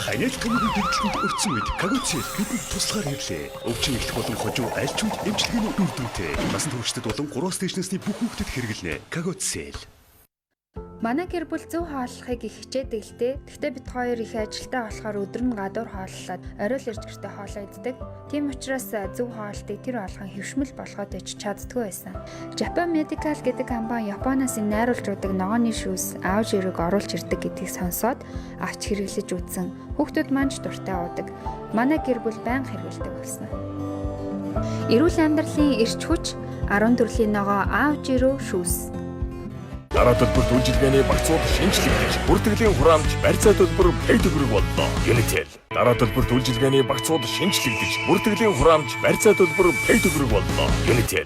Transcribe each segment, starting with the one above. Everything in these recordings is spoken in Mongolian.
Ханиал камерын дэгдэлтэнд өртсөн үед Кагоцел бидэнд туслахаар ирлээ. Өвчин эхлэх болон хожуу аль ч үед эмчилгээний үр дүнтэй. Насан туршидад болон 3 стейшнсний бүх хүүхдэд хэрэглэнэ. Кагоцел. Манай гэр бүл зөв хооллохыг их хичээдэг л дээ. Гэхдээ бид хоёр их ажилтай болохоор өдөр нь гадуур хооллоод орой л ирж гэртээ хоолоо иддэг. Тийм учраас зөв хоолтыг тэр болгон хэвшмэл болгоод ич чаддгүй байсан. Japan Medical гэдэг компани Японоос энэ найруулж уудаг ногооны шүүс аав жирэг оруулж ирдэг гэдгийг сонсоод авч хэрэглэж үзсэн. Хүүхдүүд маань ч дуртай уудаг. Манай гэр бүл байнга хэрэглэдэг болсон. Эрүүл амьдралын эрч хүч 10 төрлийн ногоо аав жирүү шүүс. Дараа төлбөрт үйлчилгээний багцууд шинжлэгдэж, бүртгэлийн хураамж барьцаа төлбөр пэй төгрөг боллоо. Unitel. Дараа төлбөрт үйлчилгээний багцууд шинжлэгдэж, бүртгэлийн хураамж барьцаа төлбөр пэй төгрөг боллоо. Unitel.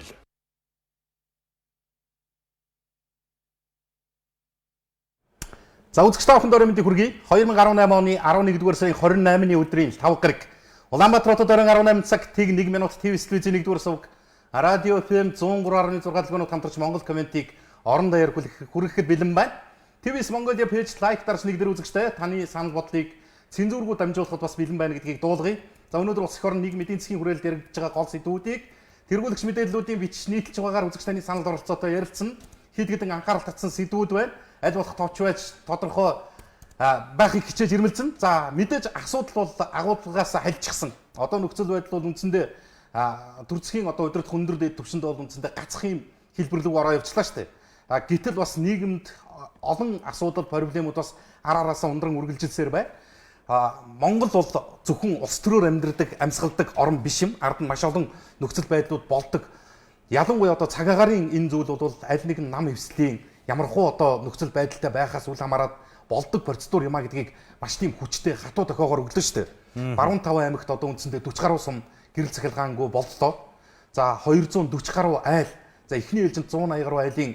За үзэгч та бүхэнд орой мэндийг хүргэе. 2018 оны 11-р сарын 28-ны өдрийн 5 гараг Улаанбаатар хотод оройн 18 цаг тэг 1 минут ТV телевизийн 1-р сувг Радио FM 103.6 дэлгүүрүүд хамтарч Монгол комментиг орон даяар хүрэхэд бэлэн байна. TVS Mongolia page лайк дарж нэг дэр үзэгчтэй таны санал бодлыг цензургүй дамжуулахад бас бэлэн байна гэдгийг дуулгая. За өнөөдөр улс эх орон нийгэм эдийн засгийн хүрээлэлд яригдж байгаа гол сэдвүүдийг тэргуулэгч мэдээллүүдийн бичиж нийтэлж байгаагаар үзэгч таны санал оролцоотой ярилцсан хэд хэдэн анхаарал татсан сэдвүүд байна. Аль болох товч байж тодорхой байхыг хичээж ирмэлзэн. За мэдээж асуудал бол агуулгаас хальчихсан. Одоо нөхцөл байдал бол үндсэндээ төр засгийн одоо удирдах өндөр дээд түвшинд бол үндсэндээ гацх юм хэлбэр рүү ороо явчлаа шүү дээ. Гэтэл бас нийгэмд олон асуудал проблемууд бас ар араасаа ундран үргэлжилсээр байна. Монгол бол зөвхөн улс төрөөр амьдрдаг, амьсгалдаг орн биш юм. Ард нь маш олон нөхцөл байдлууд болдог. Ялангуяа одоо цаг агаарын энэ зүйл бол аль нэгэн нам эвслийн ямархуу одоо нөхцөл байдалтай байхаас үл хамааран болдог процедур юм а гэдгийг маш тийм хүчтэй хатуу тохиогоор өглөө шүү дээ. Баруун таван аймагт одоо үндсэндээ 40 гаруй сум гэрэл цахилгаангүй боллоо. За 240 гаруй айл, за эхний ээлжинд 180 гаруй айлын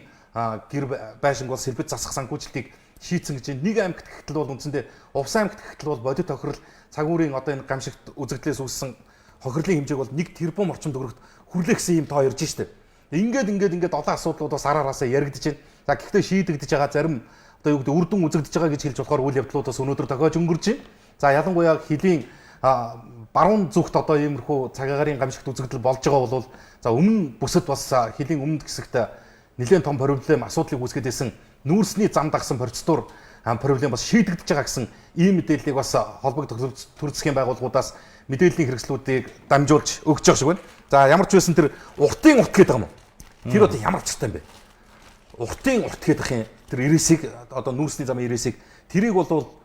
гэр байшинг бол сэлбэт засах санхүүжилтийг шийдсэн гэж нэг аймагт гэхтэл бол үндсэндээ Увс аймагт гэхтэл бол бодит тохирол цаг үеийн одоо энэ гамшигт үзэгдлээс үүссэн хохирлын хэмжээг бол 1 тэрбум орчим төгрөгт хүрлээ гэсэн юм тоо ирж штэ. Ингээд ингээд ингээд олон асуудлууд бас ар араасаа яригдж байна. За гэхдээ шийдэгдэж байгаа зарим одоо юу гэдэг үр дүн үзэгдэж байгаа гэж хэлж болохоор үйл явдлууд бас өнөөдөр тохиож өнгөрч байна. За ялангуяа хөлийн баруун зүгт одоо иймэрхүү цаг агаарын гамшигт үзэгдэл болж байгаа бол за өмнө бүсэд бас хөлийн өмнөд хэсэгт нэлээд том проблем асуудлыг үүсгээд байсан нүүрсний зам дагсан процедур проблем бас шийдэгдэж байгаа гэсэн ийм мэдээллийг бас холбогдох төр засгийн байгууллагуудаас мэдээллийн хэрэгслүүдийг дамжуулж өгч байгаа шиг байна. За ямар ч байсан тэр уртын урт гэдэг юм уу? Тэр одоо ямар учиртай юм бэ? Уртын урт гэдэг юм. Тэр ирээсийг одоо нүүрсний замын ирээсийг тэрийг бол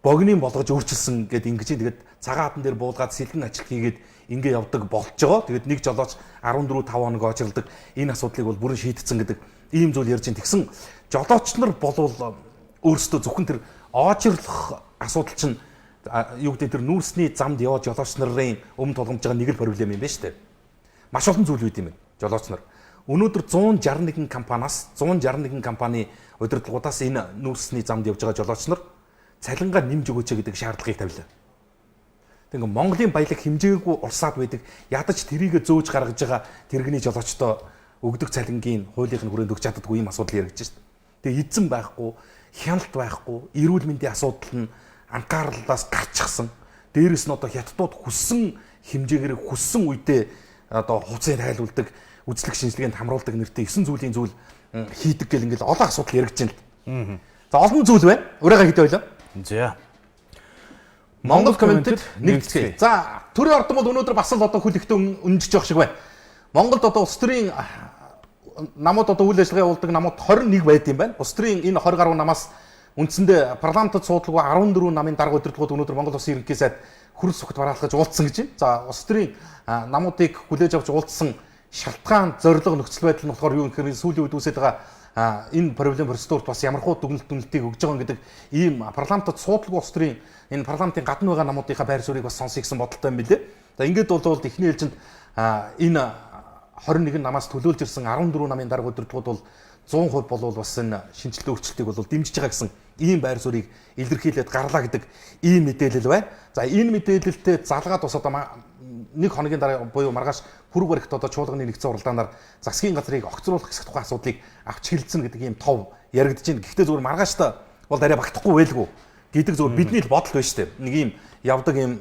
богинын болгож өөрчилсөн гэд ингэж юм. Тэгээд цагаан хатан дээр буулгаад сэлгэн ажил хийгээд ингэ явдаг болж байгаа. Тэгээд нэг жолооч 14 5 хоног очирладаг. Энэ асуудлыг бол бүрэн шийдсэн гэдэг ийм зүйл ярьж байна. Тэгсэн жолооч нар болвол өөрсдөө зөвхөн тэр оочирлох асуудал чинь юу гэдэг тэр нүүрсний замд яваад жолооч нарын өмнө тулгамж байгаа нэг л проблем юм байна шүү дээ. Маш олон зүйл үйд юм байна жолооч нар. Өнөөдөр 161 компаниас 161 компани удирдлагуудаас энэ нүүрсний замд явж байгаа жолооч нар цалингаа нэмж өгөөч гэдэг шаардлагыг тавилаа. Тэг ингээ Монголын баялаг хэмжээгүй урсаад байдаг. Ядаж тэрийгэ зөөж гаргаж байгаа тэрэгний жолоочдоо өгдөг цалингийн хуулийнх нь хүрээнд өгч чаддаггүй ийм асуудал яригдж шít. Тэгээ эзэн байхгүй, хяналт байхгүй, эрүүл мэндийн асуудал нь анхаарлаас гарчихсан. Дээрээс нь одоо хятадууд хүссэн хэмжээгээр хүссэн үедээ одоо хувцсыг тайлуулдаг, үзлэг шинжилгээнд хамруулдаг нэртэй 9 зүйлийн зүйл хийдэг гэл ингээл олон асуудал яригдж байна л. За олон зүйл байна. Урайгаа хэдэ байлаа. За. Монгол комментэд нэгтгэе. За төрийн ордон бол өнөөдөр бас л одоо хөл ихтэй өнжиж явах шиг байна. Монголд одоо улс төрийн намууд одоо үйл ажиллагаа явуулдаг намууд 21 байд юм байна. Улс төрийн энэ 20 гаруй намаас үндсэндээ парламентод суудалгүй 14 намын дарга удирдлагууд өнөөдөр Монгол Улсын ерөнхий сайд хөрөл сүхт бараалхаж уулзсан гэж байна. За улс төрийн намуудыг хүлээж авч уулзсан шалтгаан, зорилго, нөхцөл байдал нь болохоор юу гэхээр сүүлийн үед үүсээд байгаа энэ проблем процедурт бас ямархуу дүгнэлт дүнэлтийг өгж байгаа гэдэг ийм парламентод суудалгүй улс төрийн энэ парламентын гадна байгаа намуудынхаа байр суурийг бас сонсъё гэсэн бодолтой юм билээ. За ингээд бол эхний ээлжинд энэ 21 намаас төлөөлж ирсэн 14 намын дарга удирдлагууд бол 100% болвол бас энэ шинжилгээ өөрчлөлтийг бол дэмжиж байгаа гэсэн ийм байр суурийг илэрхийлээд гарлаа гэдэг ийм мэдээлэл байна. За энэ мэдээлэлтэй залгаад бас одоо нэг хоногийн дараа буюу маргааш пүрэв гарагт одоо чуулганы нэгдсэн уралдаанаар засгийн газрыг огцруулах хэсэг тухайн асуудлыг авч хэлцэн гэдэг ийм тов яригдж байна. Гэхдээ зүгээр маргааштай бол арай багтахгүй байлгүй. гэдэг зөв бидний л бодол байна шүү дээ. Нэг юм явдаг юм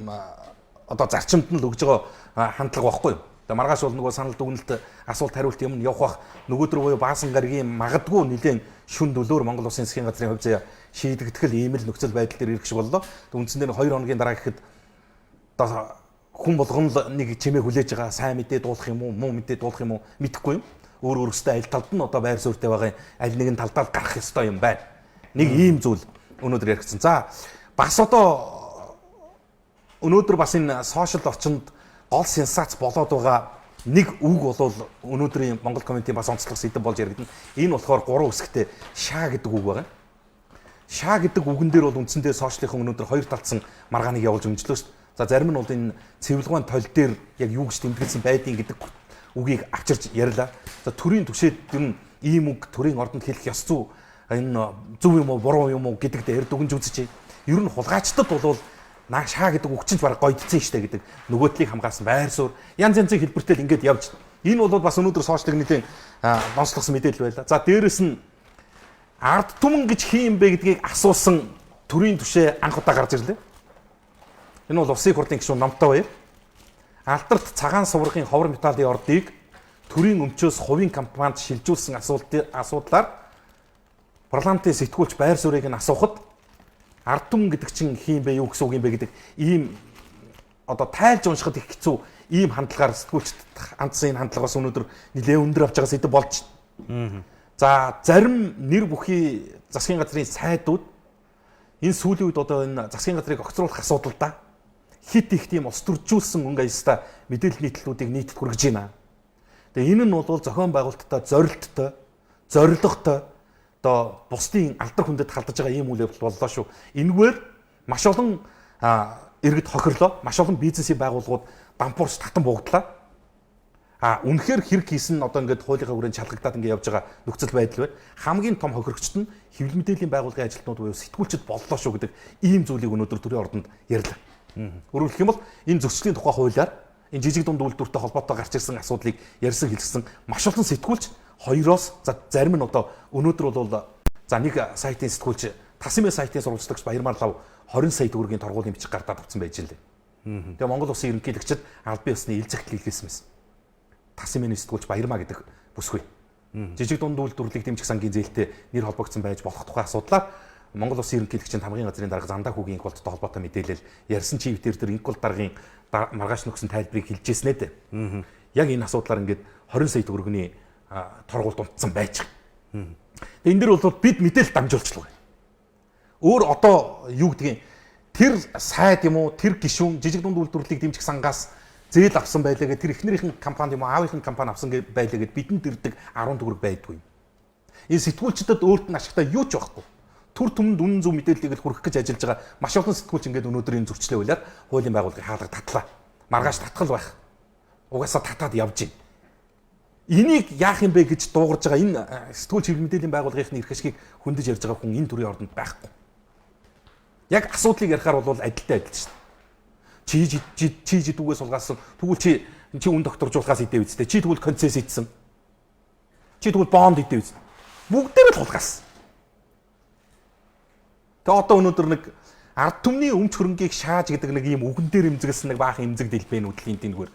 одоо зарчимд нь л өгж байгаа хандлага байхгүй юу? Тэгээ маргааш бол нөгөө санал дүгнэлт асуулт хариулт юм явах бах нөгөөдөр буюу Баасан гарагийн магадгүй нэлээд шүн дөлөөр Монгол Улсын засгийн газрын хувь заяа шийдэгдэх л ийм л нөхцөл байдал дээр ирэх шиг боллоо. Үндсэн дээр 2 хоногийн дараа гэхэд одоо хүн болгон л нэг чимээ хүлээж байгаа сайн мэдээ дуулах юм уу, муу мэдээ дуулах юм уу мэдэхгүй юм. Өөр өөрсдөө аль талд нь одоо байр суурьтай байгаа аль нэгэн талдаа гарах ёстой юм байна. Нэг ийм зүйл өнөөдөр яригдсан. За бас одоо өнөөдөр бас энэ сошиал орчинд гол сенсац болоод байгаа нэг үг бол өнөөдрийн Монгол комментийн бас онцлог сэдэв болж яригдана. Энэ болохоор гурван үсгтэй шаа гэдэг үг байгаа. Шаа гэдэг үгэн дээр бол үндсэндээ сошиалын өнөөдөр хоёр талдсан маргааныг явуулж өмжлөө шүү дээ. За зарим нь бол энэ цэвлэгэн тол дээр яг юу гэж тэмдэглэсэн байдیں гэдэг үгийг авчирч ярьлаа. За төрийн түшээд ер нь ийм үг төрийн ордонд хэлэх ёс зүй энэ зөв юм уу буруу юм уу гэдэг дээр дүгнж үзчихье. Ер нь хулгайчдад бол наа шаа гэдэг үг чинь баг гойдсон штэ гэдэг нөгөө талыг хамгаалсан байр суурь янз янзын хэлбэртэй л ингээд явж. Энэ бол бас өнөөдөр сошиалыг нэлийн онцлогсон мэдээлэл байлаа. За дээрэс нь ард түмэн гэж хин юм бэ гэдгийг асуусан төрийн түшээ анх удаа гарч ирлээ. Энэ бол Улсын хурлын гишүүн Номтой Баяр. Алдарт цагаан суврагын ховор металлын ордыг төрийн өмчөөс хувийн компанид шилжүүлсэн асуудлаар парламентын сэтгүүлч байр суурийг нь асуухад ард түмэн гэдэг чинь хин бэ, юу гэсэн үг юм бэ гэдэг ийм одоо тайлж уншихад их хэцүү ийм хандлагаар сэтгүүлчд хандсан энэ хандлага бас өнөөдөр нэлээд өндөр авч байгаа сэдэв болж. За зарим нэр бүхий засгийн газрын сайдууд энэ сүүлийн үед одоо энэ засгийн газрыг огцруулах асуудалдаа хит их тийм улс төржүүлсэн өнгө аястай мэдээлэл нийтлэлүүдийг нийтэд хүргэж байна. Тэгээ энэ нь бол зохион байгуулалттай, зорилттой, зорилготой одоо бусдын алдар хүндэд халдаж байгаа ийм үйл явдал боллоо шүү. Энэгээр маш олон иргэд хохирлоо, маш олон бизнесийн байгууллагууд дампуурч татан буугдлаа. А үнэхээр хэрэг хийсэн нь одоо ингээд хуулийнхаа хүрээнд шалгагдаад ингээд явж байгаа нөхцөл байдал байна. Хамгийн том хохирогчд нь хэвлэл мэдээллийн байгууллагын ажилтнууд буюу сэтгүүлчид боллоо шүү гэдэг ийм зүйлийг өнөөдөр төрийн ордонд ярьлаа. Өөрөөр хэлэх юм бол энэ зөрчлийн тухай хуулиар энэ жижиг дунд үйлдвэртэй холбоотой гарч ирсэн асуудлыг ярьсан хэлсэн маш олон сэтгүүлч хоёроос за зарим нь одоо өнөөдөр бол за нэг сайтын сэтгүүлч Тасмын сайтын сурвалжлагч Баярмаар лав 20 сая төгрөгийн торгуулийн бичиг гардаад авсан байж лээ. Тэгээ Монгол Улсын ерөнхийлөгчд албан ёсны ил захидал илгээсэн байсан. Тасмын сэтгүүлч Баярмаа гэдэг бүсгүй. Жижиг дунд үйлдвэрлэлийг дэмжих сангийн зээлтэй нэр холбогдсон байж болох тухай асуудлаар Монгол Улсын ерөнхийлөгчийн тамгын газрын дарга Зандаа хүүгийн инквалттай холбоотой мэдээлэл ярьсан чи ивтер дээр инквалт даргын маргааш нөхсөн тайлбарыг хэлжсэн ээ. Яг энэ асуудлаар ингээд 20 сая төгрөгийн торгуулд унтсан байж байгаа. Тэгээ энэ дэр бол бид мэдээлэл дамжуулчихлаа. Өөр одоо юу гэдгийг тэр сайд юм уу тэр гишүүн жижиг дунд үйлдвэрлэлийг дэмжих сангаас зээл авсан байлаа гэх тэр эхнэрийнхэн компани юм уу аавынхэн компани авсан байлаа гэд бидэнд ирдэг 10 төгрөг байдгүй. Энэ сэтгүүлчдэд өөрт нь ашигтай юу ч байхгүй. Төр түмэнд үнэн зөв мэдээллийг л хүргэх гэж ажиллаж байгаа маш олон сэтгүүлч ингээд өнөөдөр энэ зөрчлөө хуулиар хуулийн байгууллагын хаалга татлаа. Маргааш татгал байх. Угаасаа татаад явж байна. Энийг яах юм бэ гэж дуугарж байгаа энэ сэтгүүлч хэвлэл мэдээллийн байгууллагын эрх ашгийг хөндөж ярьж байгаа хүн энэ төрийн ордонд байхгүй. Яг асуудлыг ярихаар бол адилтай адил шүү дээ. Чи жидүүгээс сулгаасан тэгвэл чи үн докторжуулахаас идэв үстэй. Чи тэгвэл концесс идсэн. Чи тэгвэл бонд идэв үстэй. Бүгдээр л хулгаас. Тэгээ одоо өнөөдөр нэг ард түмний өмч хөрөнгийг шааж гэдэг нэг ийм үгэн дээр эмзэглсэн нэг баахан эмзэг дэлбэн үдлийн дэнгээр.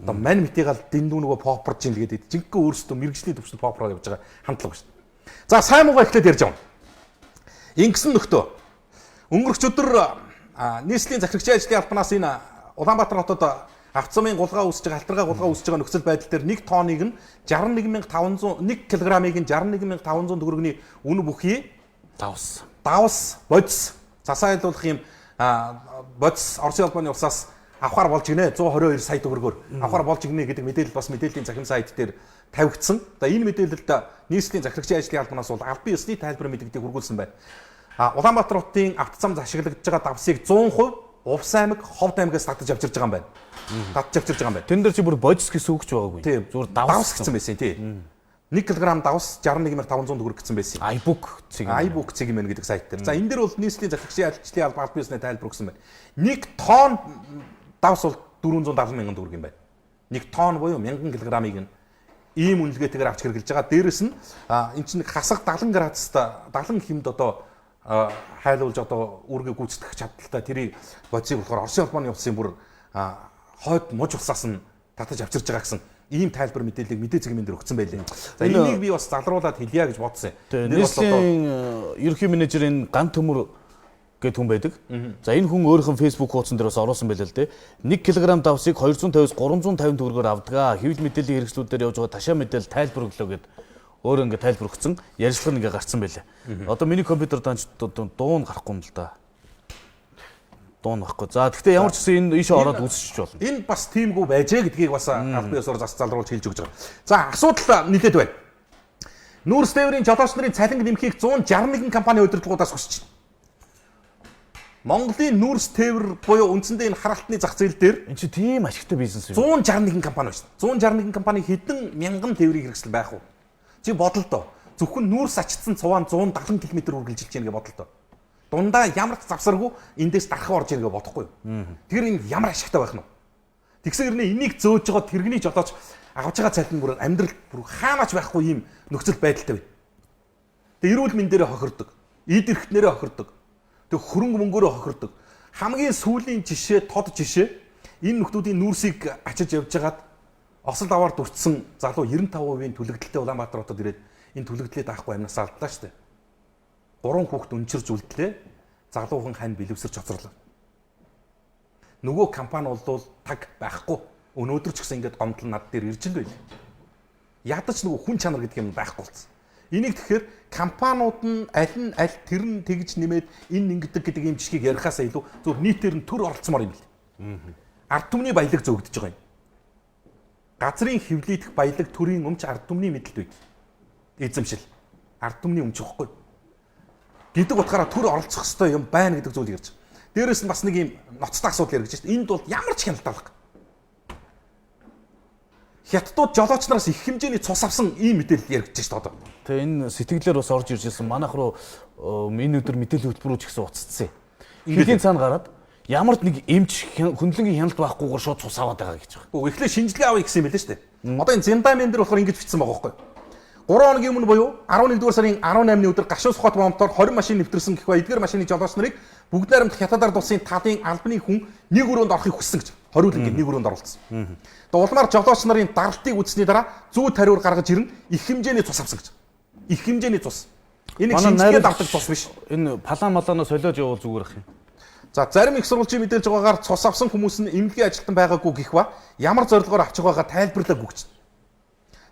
Одоо мань митигаал дэндүү нөгөө попорж ийн гэдэг. Жинхэнэ өөрсдөө мэрэгжлийн төвшөнд попороо явж байгаа хандлага шүү дээ. За сайн муугаа эхлээд ярьж авна. Ингэсэн нөхдөө өнгөрөх өдөр нийслэлийн захирагчийн ажлын албанаас энэ Улаанбаатар хотод автозамын гулгаа үүсэж байгаа, халтаргаа гулгаа үүсэж байгаа нөхцөл байдал дээр 1 тонныг нь 61500 1 кг-ыг нь 61500 төгрөгийн үн бүхий давс бодис засаа айлуулах юм бодис Оросын холбооны улсаас авахар болж гинэ 122 сая төгрөгөөр авахар болж гинэ гэдэг мэдээлэл бас мэдээллийн захим сайт дээр тавигдсан. За энэ мэдээлэлд нийслэлийн захирагчийн ажлын албанаас бол албан ёсны тайлбар мэдэгдийг хүргүүлсэн байна. Улаанбаатар хотын автозам ашиглагдж байгаа давсыг 100% Увс аймаг, Ховд аймагаас татаж авчирж байгаа юм байна. Татаж авчирж байгаа юм байна. Тэн дээр чи бүр бодис гэсэн үг ч байгаагүй. Зүгээр давс гэсэн байсан тий. 1 кг давс 61500 төгрөг гэсэн байсан. iBook цэг. iBook цэг юм гэдэг сайт дээр. За энэ дээр бол нийслэлийн захирагчийн ажлын албан албан ёсны тайлбар өгсөн байна. 1 тонн давс бол 470 мянган төгрөг юм байна. 1 тонн буюу 1000 кг-ыг нь ийм үнэлгээтэйгээр авч хэрэглэж байгаа. Дээрэс нь эн чинь хасах 70 градуст 70 хэмд одоо хайлуулж одоо үүргээ гүйцэтгэх чадaltaй тэрийг бодисыг болохоор Оросын холбооны улсын бүр хойд муж улсаас нь татаж авчирж байгаа гэсэн ийм тайлбар мэдээллийг мэдээ цэгийн дээр өгсөн байлээ. За энийг би бас залруулад хэлье гэж бодсон. Nestle-ийн ерөнхий менежер энэ Ган Төмөр гэдэг хүн байдаг. За энэ хүн өөрийнх нь Facebook хуудсан дээр бас оруулсан байлаа л дээ. 1 кг давсыг 250-аас 350 төгрөгөөр авдаг. Хэвлэл мэдээллийн хэрэгслүүдээр явж байгаа ташаа мэдээлэл тайлбар өглөө гэд өөрөө ингээ тайлбар өгсөн. Ярилцлага нь ингээ гарцсан байлаа. Одоо миний компьютер данч дуун гарахгүй юм л да. Дуун байхгүй. За гэхдээ ямар ч гэсэн энэ ийшээ ороод үзчихэж болно. Энэ бас тиймгүй байжээ гэдгийг бас албан ёсоор зас залруулж хэлж өгч байгаа. За асуудал нэлээд байна. Нүүрс тээврийн жолооч нарын цалинг нэмэхийг 161 компани удирдлагуудаас хүсэж байна. Монголын нүүрс тээвэр буюу үндсэндээ энэ харалтны зах зээл дээр энэ чинь тийм ашигтай бизнес юм. 161 компани байна. 161 компани хэдэн мянган тээврийн хэрэгсэл байх вэ? Чи бодол доо. Зөвхөн нүүрс ачтсан цуваа 170 км үргэлжилж байна гэж бодол доо. Дундаа ямар ч завсаргүй эндээс дархан орж ийн гэж бодохгүй юу? Тэгэхээр энэ ямар ашигтай байх нь вэ? Тэгсэн хэрнээ энийг зөөж байгаа тэрэгний жолооч авж байгаа цалин бүр амьдрал бүр хаанаач байхгүй ийм нөхцөл байдалтай байна. Тэгээ эрүүл мэндээрээ хохирдог, эд эрхтнэрээ хохирдог, тэг хөрөнгө мөнгөөрөө хохирдог. Хамгийн сүүлийн жишээ, тод жишээ энэ нөхдүүдийн нүүрсийг ачиж явж байгаад осол даваар дүрцсэн залуу 95% түлэгдэлтэй Улаанбаатар хотод ирээд энэ түлэгдлээ даахгүй амнасаа алдлаа шүү дээ. 3 хүүхэд өнчирж үлдлээ. Залуухан хань бэлэвсэрч хоцорлоо. Нөгөө компани бол таг байхгүй. Өнөөдөр ч гэсэн ингээд гомдол над дээр ирж л байл. Ядаж нөгөө хүн чанар гэдэг юм байхгүй болсон. Энийг тэгэхээр компаниуд нь аль нь аль тэр нь тэгж нэмээд энэ ингэдэг гэдэг ийм жишгийг ярихаасаа илүү зөв нийтээр нь төр оролцмоор юм бэл. Ард түмний баялаг зөөгдөж байгаа юм. Газрын хэвлийдэх баялаг төрийн өмч ард түмний мэдлэлд байд. Эзэмшил. Ард түмний өмч ихгүй. Гэдэг утгаараа төр оролцох ёстой юм байна гэдэг зүйл ярьж. Дээрээс нь бас нэг юм ноцтой асуудал яригдж шээ. Энд бол ямар ч хяналт алга. Хятадууд жолооч нараас их хэмжээний цус авсан ийм мэдээлэл яригдж шээ одоо. Тэгээ энэ сэтгэлээр бас орж ирж ирсэн. Манайх руу энэ өдөр мэдээллийн хөтөлбөрүүд ч гэсэн уццсан. Хэлийн цаана гараад ямар ч нэг эмч хөндлөнгийн хяналт байхгүйгээр шууд цус аваад байгаа гэж байгаа. Үгүй эхлээ шинжилгээ авъя гэсэн юм байлээ шүү дээ. Одоо энэ Зиндамен дээр болохоор ингэж бичсэн байгаа байхгүй юу? 3 хоногийн өмнө буюу 11-р сарын 18-ны өдөр Гашуус хот бомбтоор 20 машин нэвтэрсэн гэх ба эдгээр машины жолооч нарыг бүгд найрамдах хятад ард улсын талын албаны хүн нэг өрөөнд орохыг хүссэн гэж. Хориулангийн нэг өрөөнд оролцсон. Тэгээ улмаар жолооч нарын даралтыг үзсний дараа зүү тариур гаргаж ирэн их хэмжээний цус авсан гэж. Их хэмжээний цус. Энэ шинжилгээнд авдаг цус биш. Энэ палан маланаа солиож явуул зүгээр ах юм. За зарим их сурвалжийн мэдээлж байгаагаар цус авсан хүмүүс нь эмнэлгийн ажилтан байгаагүй гэх ба ямар зорилгоор авч байгаагаа тайлбарлаагүй гэж.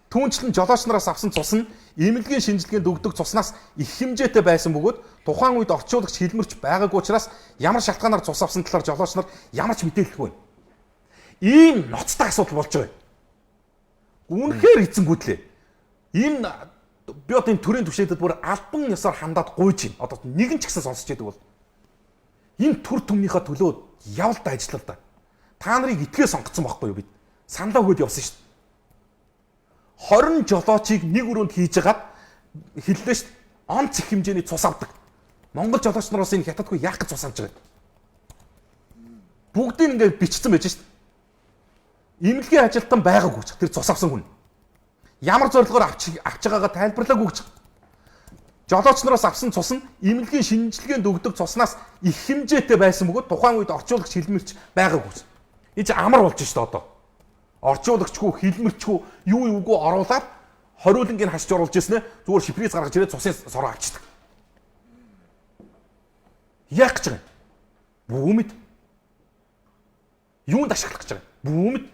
Түүнчлэн жолооч нараас авсан цус нь эмнэлгийн шинжилгээнд өгдөг цуснаас их хэмжээтэй байсан бөгөөд тухайн үед орчуулагч хилмэрч байгаагүй учраас ямар шалтгаанаар цус авсан талаар жолооч нар ямар ч мэдээлэлгүй байна. Ийм ноцтой асуудал болж байгаа юм. Үнэхээр эзэнгүүтлээ. Энэ би одоо энэ төрийн түвшээдэд бүр албан ёсоор хандаад гуйж байна. Одоо нэгэн ч гэсэн сонсч байдаг бол энэ төр түмнийхээ төлөө явал да ажиллал да. Та нарыг итгээ сонгоцсон байхгүй юу бид? Саналаа өгөөд явсан шүү дээ. 20 жолоочийг нэг өрөөнд хийж хагаад хэллээ шүү дээ. Онц их хэмжээний цус авдаг. Монгол жолооч нараас энэ хятадгүй яах гэж цус авч байгаа юм? Бүгдийг ингээд бичсэн байж шүү дээ. Эмнэлгийн ажилтан байгаагүй ч тэр цус авсан хүн. Ямар зорилгоор авч байгаагаа тайлбарлаагүй ч. Жолооч нараас авсан цус нь эмнэлгийн шинжилгээнд өгдөг цуснаас их хэмжээтэй байсан бөгөөд тухайн үед орчуулагч хилмэрч байгаагүй. Энэ чинь амар болж шүү дээ одоо. Орчуулагчгүй, хилмэрчгүй, юу юугүй оруулаад хориулангийг хасч оруулж ирсэн ээ зүгээр шиприз гаргаж ирээд цусын сороо авчдаг. Яах гэж байгаа юм? Бүү мэд. Юунд ашиглах гэж байгаа юм? Бүү мэд.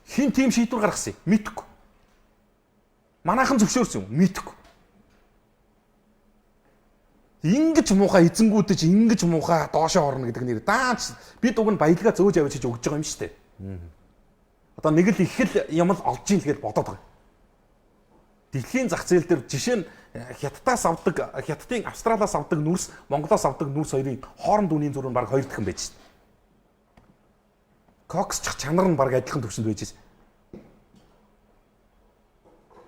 Хин тийм шийдвэр гаргасан юм? Мэдэхгүй. Манайхан зөвшөөрсөн юм? Мэдэхгүй. Ингэж муухай эзэнгүүдэж, ингэж муухай доошоо орно гэдэг нэр даанч бид уг нь баялгаа зөөж авчиж өгч байгаа юм шүү дээ. Одоо нэг л их л юм л олж ийн л гэж бодоод байгаа. Дэлхийн зах зээл дээр жишээ нь Хятадаас авдаг, Хятадын Австралиас авдаг нүрс, Монголоос авдаг нүрс хоёрын хооронд үнийн зүрх нь бараг хоёр дахин байж шин. Коксчих чанар нь бараг адилхан төвшөнд байж шин.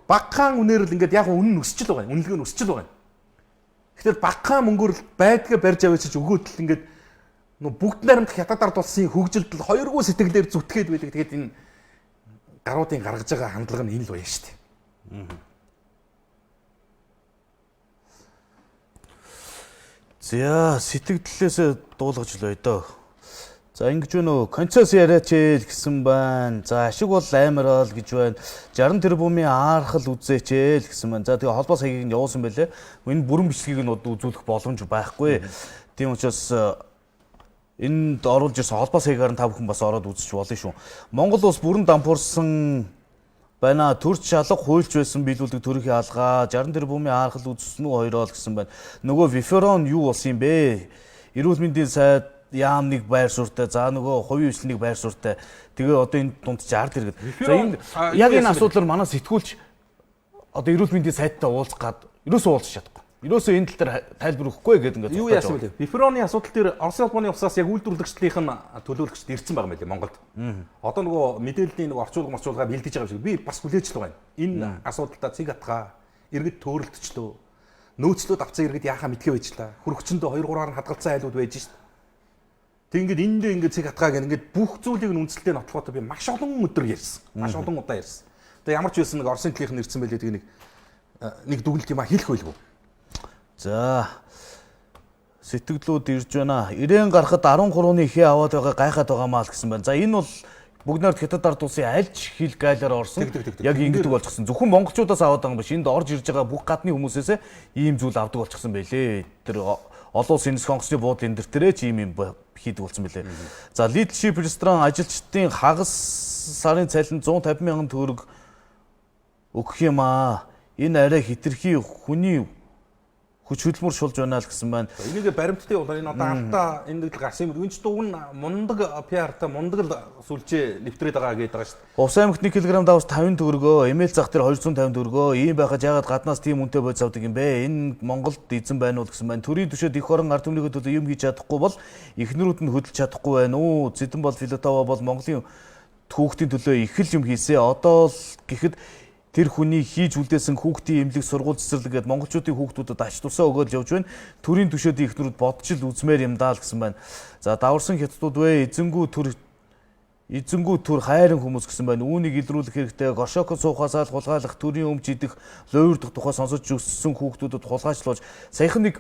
Багахан үнээр л ингээд яг үнэн нь өсч л байгаа юм. Үнэлгээ нь өсч л байгаа юм. Тэгэхээр багахан мөнгөөр л байдгаа барьж авчиж өгөөд л ингээд нөө бүгд найрамдах хятад ард улсын хөгжилд л хоёргүй сэтгэлээр зүтгээд байдаг. Тэгээд энэ гаруудын гаргаж байгаа хандлага нь энэ л баяа шүү дээ. За сэтгэлдэлээсээ дуулгаж л бай дөө. За ингэж байна уу? Концес яриач ээ л гэсэн байна. За ашиг бол амар л гэж байна. 60 тэрбумын аархал үзээч ээ л гэсэн байна. За тэгээ холбоос хаягийг нь явуулсан байлээ. Энэ бүрэн бичлэгийг нь үзүүлэх боломж байхгүй. Тийм учраас энд оруулж ирсэн холбоос хаягаар нь та бүхэн бас ороод үзэж болно шүү. Монгол улс бүрэн дампуурсан байна. Төрч шалга хуульч байсан биелүүлдэг төрхийн алгаа 60 тэрбумын аархал үзсэн үү хоёроо л гэсэн байна. Нөгөө Виферон юу болсон юм бэ? Эрүүл мэндийн сайд яам нэг байр суурьтай, за нөгөө хувийн хвшлийг байр суурьтай. Тэгээ одоо энэ дунд 60 тэргэд. За энэ яг энэ асуудлаар манай сэтгүүлч одоо эрүүл мэндийн сайдтай уулзах гад ерөөсөө уулзах чадахгүй. Ерөөсөө энэ тал дээр тайлбар өгөхгүй гэдэг ингээд юу яасан бэлээ? Вифероны асуудал дээр Оросын холбооны улсаас яг үйлдвэрлэгчдийнх нь төлөөлөгчд ирсэн байгаа юм билээ Монголд. Одоо нөгөө мэдээллийн нөгөө орчуулга марчуулгаа бэлдэж байгаа юм шиг би бас хүлээж л байгаа юм. Энэ асуудалдаа цэг атгаа иргэд төөрөлдчлөө. Нөөцлүүд авцсан иргэд яхаа мэдхээ байжлаа. Хөрөгчөндөө 2 3-аар нь хадгалцсан айлууд байж шít. Тэг ингээд эндээ ингээд цэг атгаа гэх ингээд бүх зүйлийг нь үндэслэлтэй нотлоход би маш олон өдөр ярьсан. Маш олон удаа ярьсан. Тэгээ ямар ч байсан нэг Оросын талынх нь ирсэн байлээ тэгээ нэг дүгнэлт юм а хэлэх байлгүй. За сэтгэлдүүд ирж байна. Ирээн гарахад 13-ны ихээ аваад байгаа гайхаад байгаа маа л гэсэн байна. За энэ бол бүгд найрт Хятад ард улсын альж хил гайлаар орсон. Яг ингэдэг болчихсон. Зөвхөн монголчуудаас аваад байгаа юм биш. Энд орж ирж байгаа бүх гадны хүмүүсээс ийм зүйл авдаг болчихсон байлээ. Тэр олон улсын нисэх онгоцны буудлын энэ дэр ч ийм юм хийдэг болсон байлээ. За Little Ship ресторан ажилчдын хагас сарын цалин 150 мянган төгрөг өгөх юм аа. Энэ арай хитрхи хүний хүч хөдөлмөр шулж байна л гэсэн байна. Энийг баримттай болоо энэ одоо алдаа энэ нэг л гарсан юм. Энэ ч дуг нь мундаг PR-тай мундаг л сүлжээ нэвтрээд байгаа гэдэг байгаа шүү дээ. Увс аймагт 1 кг давс 50 төгрөгөө, эмээл зах дээр 250 төгрөгөө. Ийм байхад яагаад гаднаас тийм үнэтэй бодис авдаг юм бэ? Энэ Монголд эзэн байна уу гэсэн байна. Төрийн түшээд эх орон ард түмнийхээ төлөө юм хийж чадахгүй бол эхнэрүүд нь хөдөлж чадахгүй байна уу? Зэдэн бол Филатова бол Монголын түүхтийн төлөө их л юм хийсэ. Одоо л гэхэд тэр хүний хийж үлдээсэн хүүхдийн эмнэлэг сургууль цэцэрлэг гээд монголчуудын хүүхдүүдэд ач тусаа өгөөл явж байна. Төрийн түшээд эхнэрүүд бодож л үзмээр юм даа л гэсэн байна. За даварсан хятадууд вэ? Эзэнгүү төр хайрын хүмүүс гэсэн байна. Үүнийг илрүүлэх хэрэгтэй. Горшоко суухаас ал хулгайлах, төрийн өмч идэх, луйвардах тухай сонсож өссөн хүүхдүүдэд хулгайчлуулж саяхан нэг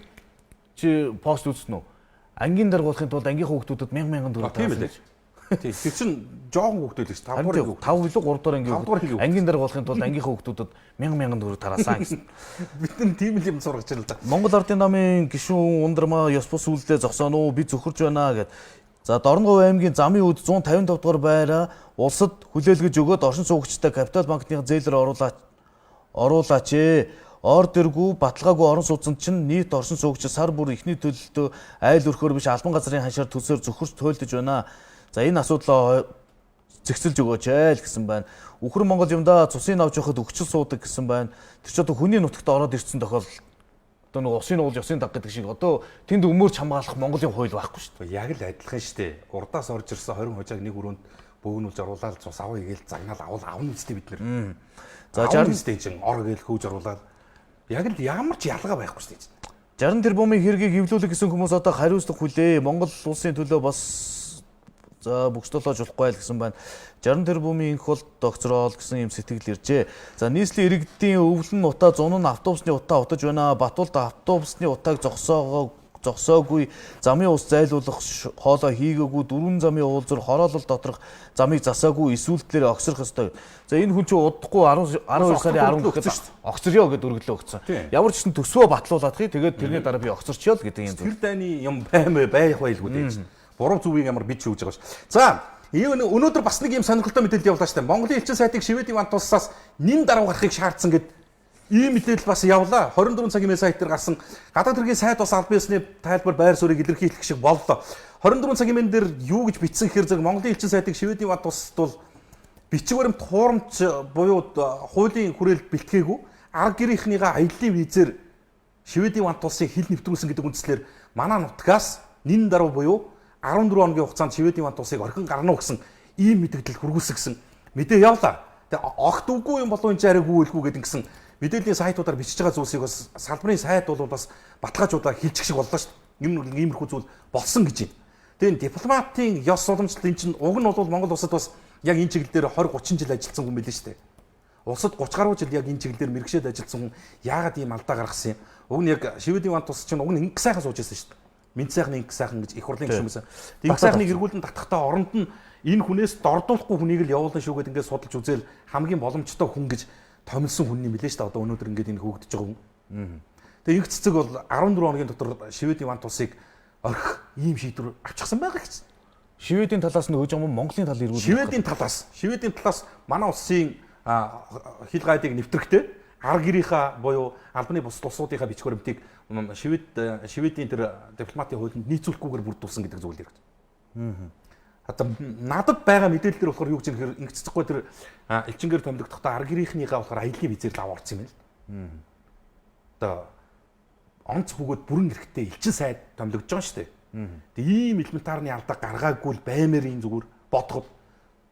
чи пост үзсэн үү? Ангийн даргуулахын тулд ангийнхаа хүүхдүүдэд мянган мянган төгрөг Тийм ээ. Тий. Тэр чин жоохон хүүхдүүд л шүү. 5 дугаар анги. 5 илүү 3 дугаар анги. Ангийн дарга болохын тулд ангийнхаа хүүхдүүдэд мянган мянган төгрөг тараасан гэсэн. Бид нар тийм л юм сургаж байна л да. Монгол Ардын намын гишүүн Ундрмаа ёс бус үйлдэлээ зогсооно уу? Би зөхөрж байна гэд. За Дорногов аймгийн замын үд 155 дугаар байраа улсад хүлээлгэж өгөөд оршин суугчтай Капитал банкны зээлээр оруулаач ээ. Ор дэргүү баталгаагүй орон сууцнд чинь нийт оршин суугч сар бүр эхний төлөлтөө айл өрхөөр биш албан газрын хашаар төсөөр зөхөрч туйлдж байна. За энэ асуудлаа зэгцэлж өгөөч ээ л гэсэн байна. Үхэр Монгол юмдаа цусын авч явахад өгчл суудаг гэсэн байна. Тэр ч одоо хүний нутагт ороод ирсэн тохиолдол одоо нэг усын уулж ёсын даг гэдэг шиг одоо тэнд өмөрч хамгаалах Монголын хууль байхгүй шүү дээ. Яг л адилхан шүү дээ. Урдаас орж ирсэн 20 хожааг нэг өрөөнд бөөгнүүлж оруулаад цус авъя гээл загнаал авал авна үстэй бид нэр. За 60 үстэй чинь ор гээл хөөж оруулаад яг л ямар ч ялгаа байхгүй шүү дээ. 60 тэрбумын хэргийг эвлүүлэх гэсэн хүмүүс одоо хариуцлага хүлээ. Монгол улсын төлөө бас за бөгсдөлөөж болохгүй л гэсэн байна. 60 тэрбумын инх бол догцрол гэсэн юм сэтгэл иржээ. За нийслэлийн иргэдийн өвлөн утаа зун нь автобусны утаа утаж байна. Батулд автобусны утааг зогсоогүй замын ус зайлуулах хоолой хийгээгүй дөрвөн замын уулзар хороолол доторх замыг засаагүй эсвэл огсрох ёстой. За энэ хүн чинь удахгүй 12 сарын 10 гэхэд огсорё гэдээ өргөлөө өгсөн. Ямар ч гэсэн төсвөө батлуулаадхыг тэгээд тэрний дараа би огсорчё л гэдэг юм зүйл. Тэр дайны юм байх байлгүй дээ. Буруу зүвийг ямар бич өгж байгаа ш. За өнөөдөр бас нэг юм сонирхолтой мэдээлэл явуулаа штэ. Монголын элчин сайтыг Шведийн вант улсаас нэн даруй гарахыг шаардсан гэд ийм мэдээлэл бас явлаа. 24 цагийн сайт дээр гарсан гадаад хэргийн сайд бас албан ёсны тайлбар байр суурийг илэрхийлэх шиг боллоо. 24 цагийн мэн дээр юу гэж бичсэн гэхээр зэрэг Монголын элчин сайтыг Шведийн вант улсад бол бичиг баримт хуурамч буюу хуулийн хүрээлд бэлтгээгүй арга гэрийнхнийгаа аяллаа визээр Шведийн вант улсын хил нэвтрүүлсэн гэдэг үндслээр манай нутгаас нэн даруй буюу 14 хоногийн хугацаанд Шведийн вант улсыг орхин гарна уу гэсэн ийм мэдээлэл хүргүүлсэн гэсэн мэдээ явлаа. Тэгээ огт үгүй юм болов энэ арай гүйлгүй гэдэг гэсэн мэдээллийн сайтуудаар бичиж байгаа зүйлсийг бас салбарын сайд бол бас баталгаажуудаа хилчих шиг боллоо шүү дээ. Юм нэг иймэрхүү зүйл болсон гэж байна. Тэгээ энэ дипломатын ёс уламжлалт энэ чинь уг нь бол Монгол улсад бас яг энэ чиглэл дээр 20 30 жил ажилласан хүн байлээ шүү дээ. Улсад 30 гаруй жил яг энэ чиглэл дээр мэрэгшээд ажилласан хүн яагаад ийм алдаа гаргасан юм? Уг нь яг Шведийн вант улс чинь уг нь ингэ сайхан сууж байсан шүү дээ. Мэнд сайхан инг сайхан гэж их хурлын гишүүн байсан. Инг сайхныг эргүүлэн татахтаа оронд нь энэ хүнээс дордуулахгүй хүнийг л явуулна шүү гэдээ ингээд судалж үзээл хамгийн боломжтой хүн гэж томилсон хүн юм билээ шүү дээ. Одоо өнөөдөр ингээд энэ хөөгдөж байгаа хүн. Тэгээ инх цэцэг бол 14 хоногийн дотор Шведийн вант улсыг орхих ийм шийдвэр авчихсан байгаа гэж. Шведийн талаас нь хөөж юм Монголын тал эргүүлэн. Шведийн талаас манай улсын хил гайдыг нэвтрэхдээ ар гэрийнхаа буюу албаны бус улсуудынхаа бичих баримтыг Шведийн тэр дипломатын хуулинд нийцүүлэхгүйгээр бүрдүүлсэн гэдэг зүйл яригд. Одоо надад байгаа мэдээлэл дээр болохоор юу гэж нэхэр инх цэцэггүй тэр элчингээр томилогдохдоо ар гэрийнхнийгаа болохоор аяллаа визээр л аваа орсон юм байна л. Одоо онц бөгөөд бүрэн эрхтэй элчин сайд томилогдож байгаа шүү дээ. Тэгээ ийм элементарны алдаа гаргаагүй л баймаар энэ зүгээр бодоход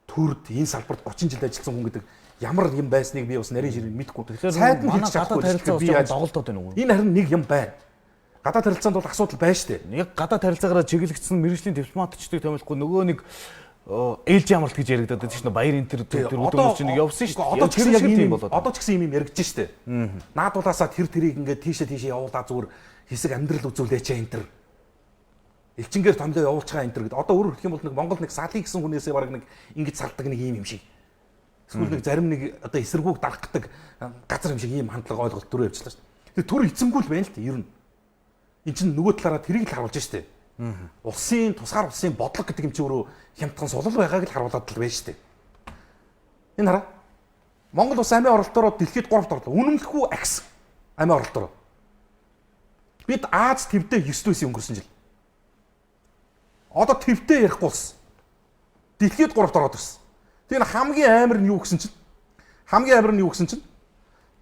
төрд энэ салбарт 30 жил ажилласан хүн гэдэг ямар юм байсныг би бас нарийн ширээ мэдэхгүй. Сайд нь хийж чадахгүй тэгэхээр би яаж доголдоод байна уу? Энэ харин нэг юм байна. Гадаад харилцаанд бол асуудал байна шүү дээ. Яг гадаад харилцаагаараа чиглэгдсэн мэрэгжлийн дипломатчдыг томилохгүй нөгөө нэг ээлжийн амралт гэж яригадаад байдаг чинь баяр энэ тэр өдөр чинь нэг явсан шүү дээ. Одоо ч гэсэн яг ийм болоод. Одоо ч гэсэн ийм юм яригдж шүү дээ. Наадуулаасаа тэр тэрийг ингээд тийшээ явуулаа зүгээр хэсэг амьдрал үзүүлээч энэ тэр. Элчингээр томлоо явуулчихаа энэ тэр гэд. Одоо өөрөөр хэлэх юм бол нэг Монгол нэг салыг гэсэн хүнээсээ бараг нэг ингэж салдаг нэг ийм юм шиг. Эсвэл нэг зарим нэг одоо эсэргүүг дарах гэдэг газар юм шиг ийм хандлага ойлголт төрөө явчихлаа шүү дээ. Тэр төр эзэмгүй л байна л дээ ер нь. Энд чинь нөгөө талаараа тэрийг л харуулж шүү дээ. Улсын тусгаар улсын бодлого гэдэг юм чи өөрөө хямдхан сулал байгааг л харуулад л байна шүү дээ. Энэ хараа. Монгол улс амийн оролтоороо дэлхийд 3-т орлоо. Үнэмлэхүү агс амийн оролтоороо. Бид Аз твдээ 9 дүйс өнгөрсөн жил. Одоо твдээ ярихгүй болсон. Дэлхийд 3-т ороод ирсэн. Тэр хамгийн амар нь юу гэсэн чинь? Хамгийн амар нь юу гэсэн чинь?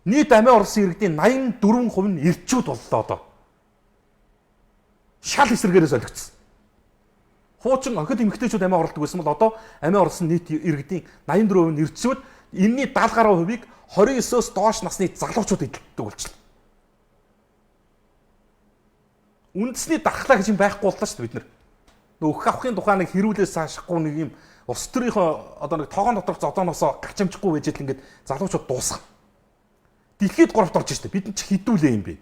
Нийт амийн оролцсон иргэдийн 84% нь эрчүүд боллоо одоо. Шал эсрэгээрээ солигдсон. Хуучин охид эмэгтэйчүүд амиа оролдог байсан бол одоо амиа оролсон нийт иргэдийн 84% нь эрчүүд, энэний 70 гаруй хувийг 29-өөс доош насны залуучууд эдэлдэг болчихлоо. Үндэсний дархлаа гэж юм байхгүй боллоо шүү дээ бид нар. Нөх авахын тухай нэг хэрүүлээс цаашахгүй нэг юм улс төрийнхөө одоо нэг тогоон доторх зодооноосоо гарч амжихгүй байж л ингээд залуучууд дуусах. Дэлхийд 3-т орж штэ. Бид нар ч хідүүлээ юм бэ.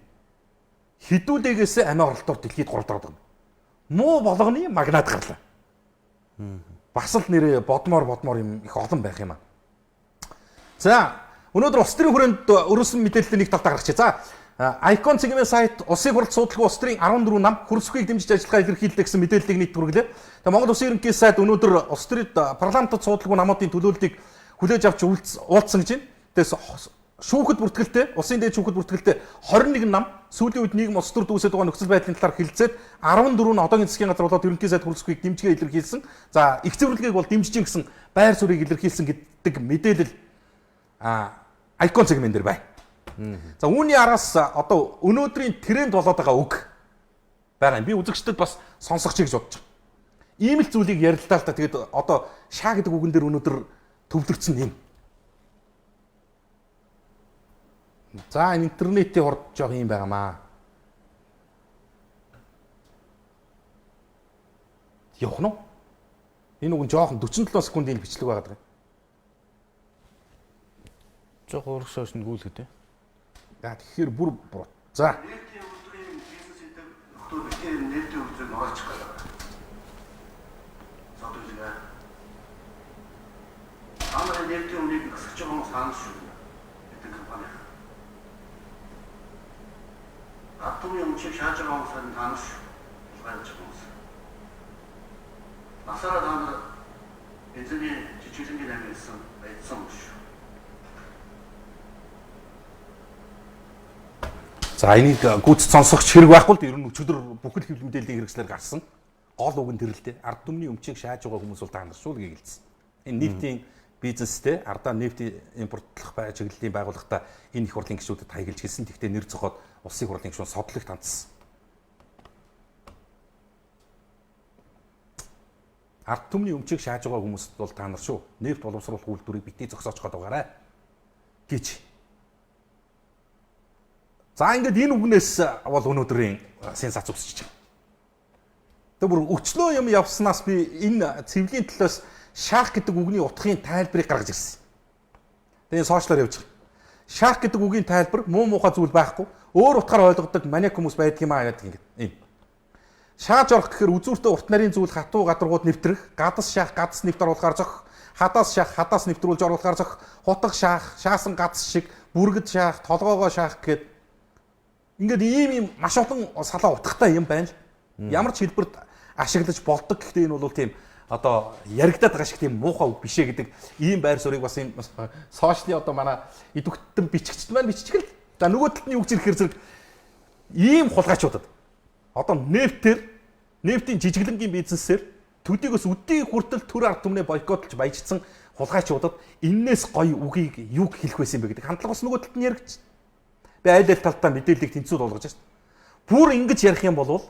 Хідүүлээгээс амиа оролтоор дэлхийд 3-т ордог. Муу болгоны магнат гарлаа. Бас л нэрээ бодмоор юм их олон байх юм аа. За, өнөөдөр улс төрийн хүрээнд өрнөсөн мэдээллийн нэг талдаа гаргачих. За, Icon цэгийн сайт улсын хурал судалгаа улс төрийн 14 нам хөрсөхийг дэмжиж ажиллагаа илэрхийлдэг гэсэн мэдээллийг нийт хүргэлээ. Тэгээ Монгол Улсын ерөнхий сайд өнөөдөр улс төрийн парламентод судалгаа намуудын төлөөллийг хүлээж авч уулзсан гэж байна. Тэгээс шүүхэд бүртгэлтэй улсын дээд шүүхэд бүртгэлтэй 21 нам сүүлийн үед нийгэм улс төр дүүсэд байгаа нөхцөл байдлын талаар хэлцээд 14 нь одоогийн засгийн газар болоод ерөнхий сайд хөрсөхийг дэмжигээ илэрхийлсэн. За, их зөвлөлгийг бол дэмжиж гин гэсэн байр суурийг илэрхийлсэн гэдэг мэдээлэл Icon цэгмэн дээр байна. За, үүний араас одоо өнөөдрийн тренд болоод байгаа үг байгаа юм. Би үзэгчдэд бас сонсгоч гэж бодож байгаа. Ийм л зүйлийг ярилтаа л та. Тэгээд одоо шаа гэдэг үгэн дээр өнөөдөр төвлөрсөн юм. За, энэ интернетийн хурд жоох юм байгаамаа. Явах нь уу? Энэ үг нь жоохон 47 секундын бичлэг байгаад байгаа. Жоох урагш хойш нь гүйлгээ те. За, тэгэхээр бүр буруу. За. Нээлтийн үйлдвэрийн бизнес гэдэг нөхдөө битээ нээлтийн үйлдвэрийг оруулчих гэдэг. Зодуулгаа. Та нарын нээлтийн үнийг өсгөж байгаа хүмүүс хаана шүү? Гэдэг компани. Атомын өмчийг шааж байгаа хүмүүс харин та нар шүү. Хулгайлж байгаа хүмүүс. Насаараа та нар бензиний жижиглэнгийн амь ирсэн баядсан юм шүү. За, энийг гүйц сонсогч хэрэг байхгүй л ер нь өчигдөр бүхэл хэвлэл мэдээллийн хэрэгслээр гарсан. Гол үг нь тэр л дээ. Ард түмний өмчийг шааж байгаа хүмүүс бол та нар шүү л гэлсэн. Энэ нефтийн бизнестэй ардаа нефтийн импортлох бай чиглэлийн байгууллагатаа энэ их хурлын гишүүдэд хаягилж хэлсэн. Тэгвэл нэр зохиод улсын хурлын гишүүн содлагт хандсан. Ард түмний өмчийг шааж байгаа хүмүүст бол та нар шүү. Нефт боловсруулах үйлдвэрийг битгий зогсоож гээд байгаарай гэж. За, ингээд энэ үгнээс бол өнөөдрийн сенсац үсэж байгаа. Тэг бүр өчлөө юм явснаас би энэ цэвлийн төлөөс шаах гэдэг үгний утгын тайлбарыг гаргаж ирсэн. Тэгээ сошиалар явж байгаа. Шаах гэдэг үгийн тайлбар муу муухай зүйл байхгүй. Өөр утгаар ойлгодог маниак хүмүүс байдаг юм аа гэдэг ингээд. Энэ. Шааж орох гэхээр үзүүртээ урт нарийн зүйл хатуу гадаргууд нэвтрэх, гадас шаах, гадас нэвт оруулахаар зохих, хадаас шаах, хадаас нэвтрүүлж оруулахаар зохих, хутга шаах, шаасан гадас шиг, бүргэд шаах, толгоогоо шаах гэхэд ингээд ийм маш олон салаа утгатай юм байна л. Ямар ч хэлбэрт ашиглаж болдог. Гэхдээ энэ бол тийм одоо яригадаад байгаа шиг тийм муухай үг биш ээ гэдэг ийм байр суурийг бас ийм сошиалын одоо манай идэвхтэн бичигчд маань биччихэл. За нөгөө талд нь юу гэж ирэхээр зэрэг ийм хулгайчуудад одоо нефтээр нефтийн жижиглэнгийн бизнесээр төдийгөөс өдий хүртэл төр ард түмнээ бойкотлж баяжсан хулгайчуудад эннээс гоё үгийг юу хэлэх байсан юм бэ гэдэг хандлага бас нөгөө талд нь яригдчих. Би айл айл талдаа мэдээллийг тэнцвүүл болгож байна. Бүр ингэж ярих юм бол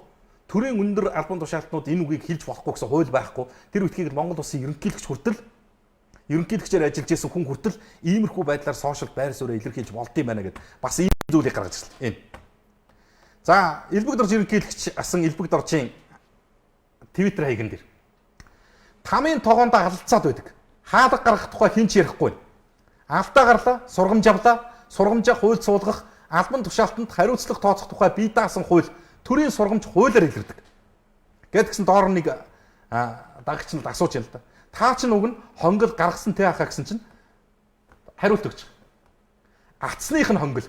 төрийн өндөр албан тушаалтнууд энэ үгийг хэлж болохгүй гэсэн хууль байхгүй. Тэр үтгийг Монгол улсын ерөнхийлөгч хүртэл ерөнхийлөгчөөр ажиллаж исэн хүн хүртэл иймэрхүү байдлаар сошиал байр сууриа илэрхийлж болд юм байна гэд бас ийм зүйлийг гаргаж ирлээ. Энэ. За, Элбэг дорж ерөнхийлөгч асан Элбэг доржийн Twitter хаяган дээр тамын тогоонд алалцаад байдаг. Хаалга гаргах тухай хэн ч ярихгүй. Алдаа гарлаа, сургамж авлаа, сургамжаа хууль суулгах, албан тушаалтанд хариуцлага тооцох тухай бие даасан хууль төрийн сургамж хуулиар илэрдэг. Гэдгсэн доор нэг дагагч нь асууж ял та. Та чинь уг нь хонгол гаргасан тэ ахаа гэсэн чинь хариулт өгч. Атсных нь хонгол.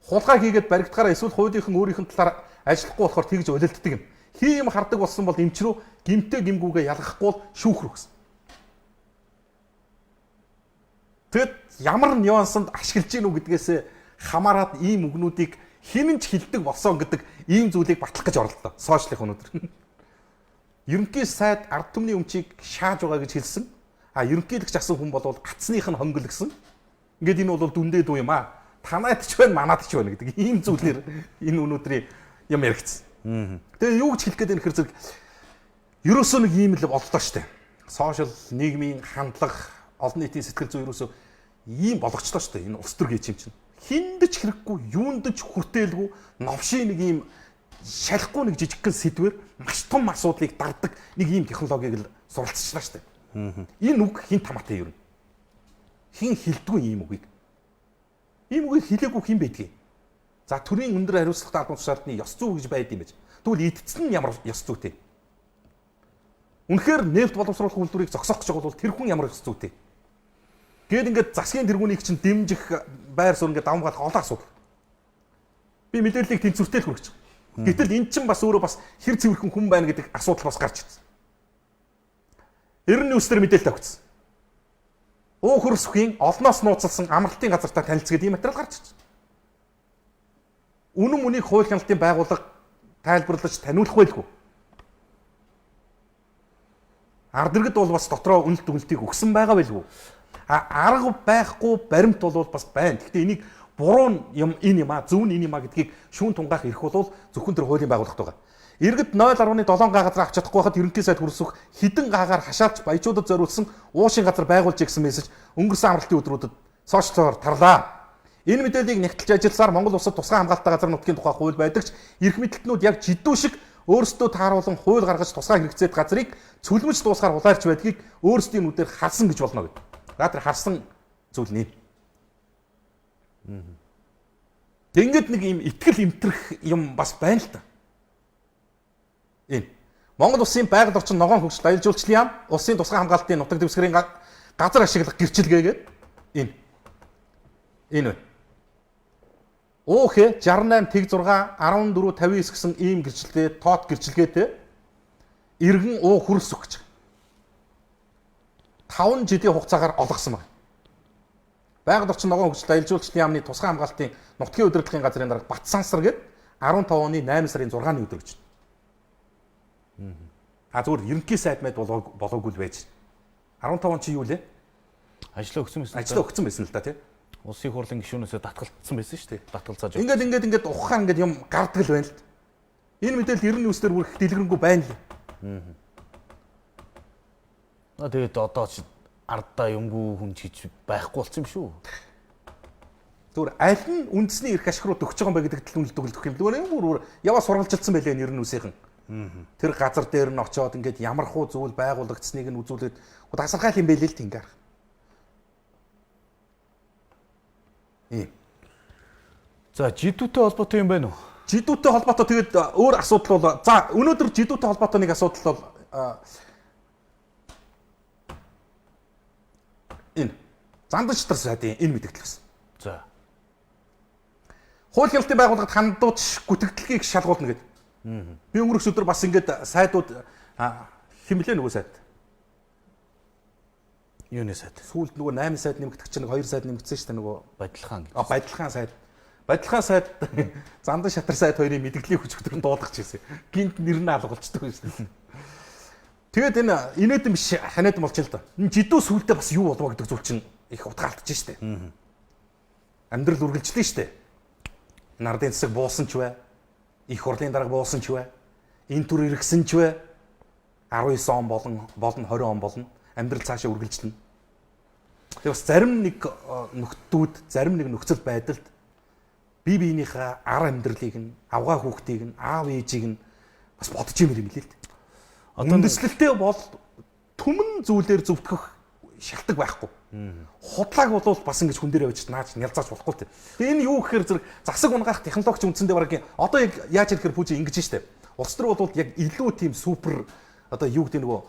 Хулгай хийгээд баригдахаараа эсвэл хуулийнхан өөрийнх нь талаар ажиллахгүй болохоор тэгж улилддаг юм. Хий юм хардаг болсон бол эмч рүү гимтэй гимгүүгээ ялгахгүй бол шүүх рүү гэсэн. Тэгэд ямар нюансанд ашиглаж гин үү гэдгээсээ хамаарат ийм үгнүүдийг хинэн ч хилдэг болсон гэдэг ийм зүйлийг батлах гэж оролдлоо. Сошиалын өнөөдөр. Ерөнхий сайд ард түмний өмчийг шааж байгаа гэж хэлсэн. А ерөнхийлөгч асан хүн бол гацсных нь хонгол гэсэн. Ингээд энэ бол дүндээ дүү юм аа. Танаад ч байна, манаад ч байна гэдэг ийм зүйлээр энэ өнөөдрийн юм яригдсан. Тэгээ юу гэж хэлэх гээд байна гэхээр зэрэг ерөөсөө нэг ийм л боллоо штэ. Сошиал нийгмийн хандлага, олон нийтийн сэтгэл зүй ерөөсөө ийм болгочлоо штэ. Энэ улс төр гэж юм чинь. Хинд ч хэрэггүй, юунд ч хүртээлгүй новшийн нэг ийм шалахгүй нэг жижигхэн сэдвэр маш том асуудлыг дарддаг нэг ийм технологиг л суралцчлаа штэ. Энэ үг хин тамаатай юм. Хин хилдэггүй ийм үгийг. Ийм үгийг хэлээгүй хин байдгийг. За төрийн өндөр хариуцлагатай албан тушаалтны ёс зүй гэж байд юм байж. Тэгвэл эдцэн нь ямар ёс зүйтэй? Үнэхээр нефть боловсруулах үйлдвэрийг зогсоох гэж байгаа бол тэр хүн ямар ёс зүйтэй? Гээд ингээд засгийн тэргүүнийг чинь дэмжих байр суурь ингээд давамгаалах олон асуудал. Би мэдээллийг тэнцвэртэй л хүргэж байгаа. Гэтэл эн чинь бас өөрөө бас хэр цэвэрхэн хүн байна гэдэг асуудал бас гарч ирсэн. 99 дээр мэдээлэл тавьчихсан. Уу хөрсөхийн олноос нууцлсан амралтын газартаа танилцгээд ийм материал гарч ирсэн. Үнэн мөнийг хууль хяналтын байгууллага тайлбарлаж таниулах байлгүй. Ард иргэд бол бас дотроо үнэлт дүгнэлтийг өгсөн байгаа байлгүй. Арга байхгүй баримт бол бас байна. Гэхдээ энийг буруу юм энэ юм а зөв нь энэ юм а гэдгийг шүүн тунгаах эрх бол зөвхөн тэр хуулийн байгууллагт байгаа. Иргэд 0.7 га газар авч чадахгүй байхад ерөнхий сайд хүрсэх хідэн гагаар хашаалж баяжуудад зориулсан уушийн газар байгуулж гэсэн мессеж өнгөрсөн амралтын өдрүүдэд сошиалоор тарлаа. Энэ мэдээллийг нэгтэлж ажилласаар Монгол улсад тусгай хамгаалалттай газар нутгийн тухай хууль байдаг ч эрх мэдэлтнүүд яг жидүү шиг өөрсдөө тааруулан хууль гаргаж тусгай хэрэгцээд газрыг цөлмөж дуусгаар улаарч байдгийг өөрсдийн нүдээр харсан гэж болно гэдэг. За тэр харсан зүйл нэ. Тэгэнгэт нэг юм итгэл эмтрэх юм бас байна л та. Энэ Монгол улсын байгаль орчин ногоон хөгжил аялал жуулчлалын яам улсын тусгай хамгаалтын нутаг дэвсгэрийн газар ашиглах гэрчилгээгээд энэ байна. Уухэ 68 тэг 6 14 59 гэсэн ийм гэрчлэлтэй тоот гэрчилгээтэй иргэн уу хөрс өгч 5 жилийн хугацаагаар олгосон байна. Байгаль орчин ногоон хөгжил аялал жуулчлалын яамны тусгай хамгаалтын нутгийн удирдлагын газрын дарга Бат Сансар гээд 15 оны 8 сарын 6-ны өдөр гэж. А зүгээр ерөнхий сайд мэд болоогүй л байж. 15 он чи юу лээ? Ажлаа өгсөн байсан. Ажлаа өгсөн байсан л да тий. Улсын хурлын гишүүнээсээ татгалцсан байсан шүү дээ. Татгалзааж. Ингээд ухаан ингээд юм гардаг л байна л. Энэ мэдээлэл 99 дээр бүр их дэлгэрэнгүй байна л. Аа тэгээд одоо чи ардаа юмгүй хүн чиж байхгүй болсон юм шүү. Зүгээр аль нь үндэсний эрх ашиг руу төгсөж байгаа юм бэ гэдэг тал үнэлт өгөх юм. Зүгээр юм бүр яваа сургалжилсан байлээ 99-ийнхэн. Тэр газар дээр нь очиод ингээд ямар хуу зүйл байгуулагдсныг нь үзүүлээд тасархайл юм байлээ л тийм ингээ. За жидүүтэй холбоотой юм байна уу? Жидүүтэй холбоотой тэгээд өөр асуудал бол за өнөөдөр жидүүтэй холбоотой нэг асуудал бол энэ Зандан шатар сайдын энэ мэдээлэл байсан. За. Хууль хяналтын байгууллагад хандууч гүтгэлгийг шалгуулна гэдэг. Би өнгөрөх өдөр бас ингээд сайдууд химлээ нөгөө сайд. Юуны сайд? Сүүлд нөгөө 8 сайд нэмэгдэх чинь нэг 2 сайд нэмэгдсэн шүү дээ нөгөө Бадилхан гэж. Бадилхан сайд. Бадилхан сайд Зандан шатар сайд хоёрын мэдгэлийг өчигдөр нь дуулгах гэсэн. Гинт нэр нь алгуулчихдаг байсан. Тэгээд энэ инээдэн биш ханиад болж л да. Энэ жидүү сүулдэ бас юу болов гэдэг зүйл чинь их утга алдчих штэ. Амьдрал үргэлжлэн штэ. Нардын засаг буусан ч бай. Их хурлын дарга буусан ч бай. Энэ төр эргэсэн ч бай. 19 он болон 20 он болно. Амьдрал цаашаа үргэлжлэнэ. Тэгээ бас зарим нэг нөхдүүд, зарим нэг нөхцөл байдалд бие биенийхээ ар амьдралыг нь, авгаа хүүхдийг нь, аав ээжийг нь бас бодож юм юм лээ л дээ. Одоо Үндэслэлтэй бол түмэн зүйлээр зөвтгөх шалтгаан байхгүй. Худлааг бол бас ингэж хүн дээр явж нааж нялзаач болохгүй л дээ. Тэгээ энэ юу гэхээр зэрэг засаг унгаах технологич үндсэндээ бараг одоо яг яаж ирэхээр пүүжи ингэж штэ. Улс төр бол яг илүү тийм супер одоо юу гэдэг нөгөө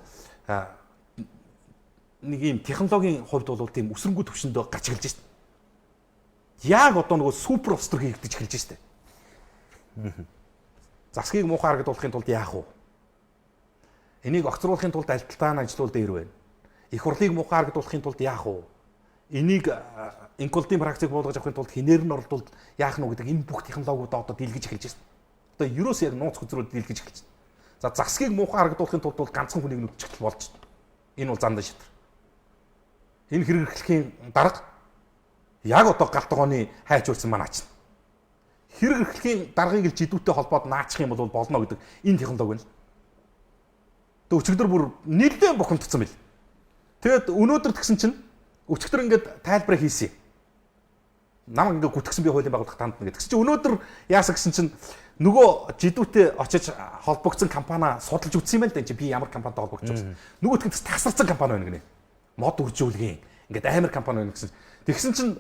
нэг юм технологийн хувьд бол тийм өсрөнгүү төвшөндөө гарч эхэлж штэ. Яг одоо нөгөө супер улс төр хийгдэж эхэлж штэ. Засгийг муухай харагдуулахын тулд яах вэ? Энийг огцруулахын тулд альталтаан ажлуул дээр байна. Их хурлыг муухай харагдуулахын тулд яах вэ? Энийг инкултын практик буулгаж авахын тулд хинээр нь оролдвол яах нь вэ гэдэг энэ бүх технологиудаа одоо дийлгэж эхэлж байна. Одоо ерөөс яг нууц хөзрүүд дийлгэж эхэлж байна. За засгийг муухай харагдуулахын тулд бол ганцхан хүнийг нүдчихтэл болж байна. Энэ бол зандан шатар. Энэ хэрэг эрхлэхийн дарга яг одоо галт тогооны хайч урьсан манай ач. Хэрэг эрхлэхийн даргыг л жидүүтэй холбоод наачих юм бол болно гэдэг энэ технологи байна. Тэг өчигдөр бүр нэлээд бухимдсан бил. Тэгээд өнөөдөр тэгсэн чинь өчигдөр ингээд тайлбараа хийсэн. Намайг ингээд гүтгсэн би хуулийн байгууллагт хандна гэдэг. Тэгсэн чинь өнөөдөр яасан гэсэн чинь нөгөө жидүүтэй очиж холбогдсон компани судалж үзсэн юм байл да. Энд чинь би ямар компанитай холбогдож байсан. Нөгөөх нь тасарсан компани байна гинэ. Мод үржүүлгийн ингээд амар компани байна гэсэн. Тэгсэн чинь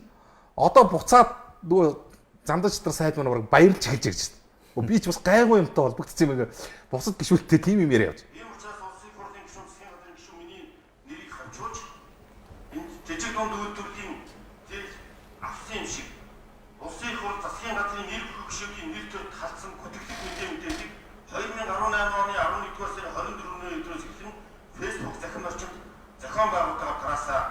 одоо буцаад нөгөө Зандан шатар сайд маань бараг баярлж эхэлж байгаа гэсэн. Би ч бас гайгүй юмтай холбогдсон юм ингээ бусад гишүүнтэй тийм юм яриа явж. Ийм учраас улсын хурлын гишүүн, засгийн газрын гишүүн миний нэрийг хавчуулж энд жижиг дунд үйлдвэрлэлийн зээл авсан юм шиг улсын хурл засгийн газрын нэр бүхий гишүүдийн нэр төр халдсан гүтгэлэг мэдээллийг 2018 оны 11-р сарын 24-ний өдрөөс эхлэн Facebook захин орчинд зохион байгуулалтаар тараасаа.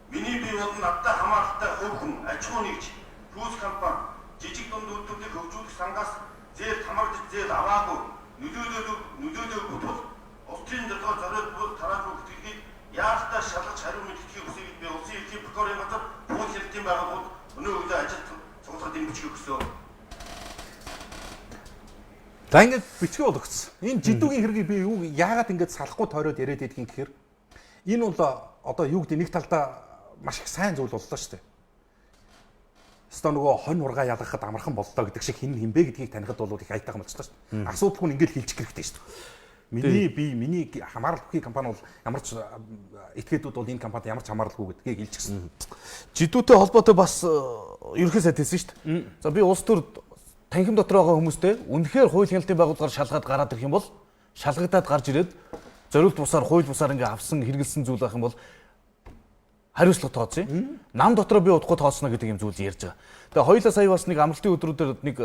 Миний бие болон надтай хамааралтай хувь хүн, аж ахуй нэгж, пүүс компани, жижиг дунд үйлдвэрлэлийг хөгжүүлэх сангаас зээл хамгаалж зээл аваагүй нөлөөлөөгүй тул улсын зорилгоор зориулт бол тарааж буй гүтгэлгийг яаралтай шалгаж хариу мэдгэхийг хүсье гэж би улсын ерөнхий прокурорын газар хууль хяналтын байгууллагууд өнөө өглөө ажил цуглахад энэ бичгийг өгсөө. За ингээд бичгээ болгоцсон. Энэ жидүүгийн хэргийг би юу яагаад ингээд салахгүй тойроод яриад идэх юм гэхээр энэ бол одоо юу гэдэг нэг талдаа маш их сайн зүйл боллоо шүү дээ. Өстө нөгөө хонь ургаа ялгахад амархан боллоо гэдэг шиг хин хинбэ гэдгийг танихад бол их аятайхан болчихлоо шүү дээ. Асуудалгүй нь ингээд хилчих хэрэгтэй шүү дээ. Миний би миний хамаарал бүхий компани бол ямар ч этгээдүүд бол энэ компанид ямар ч хамааралгүй гэдгийг хэлчихсэн. Жидүүтэй холбоотой бас ерөнхий сайд хэлсэн шүү дээ. За би улс төр танхим дотор байгаа хүмүүстэй үнэхээр хууль хяналтын байгууллагаар шалгаад гараад ирэх юм бол шалгагдаад гарч ирээд зориулт бусаар хууль бусаар ингээ авсан хэрэгэлсэн зүйл байх юм бол хариуцлага тооцъё. Нам дотроо би удахгүй тооцно гэдэг юм зүйл ярьж байгаа. Тэгээ хоёулаа сая бас нэг амралтын өдрүүдээр нэг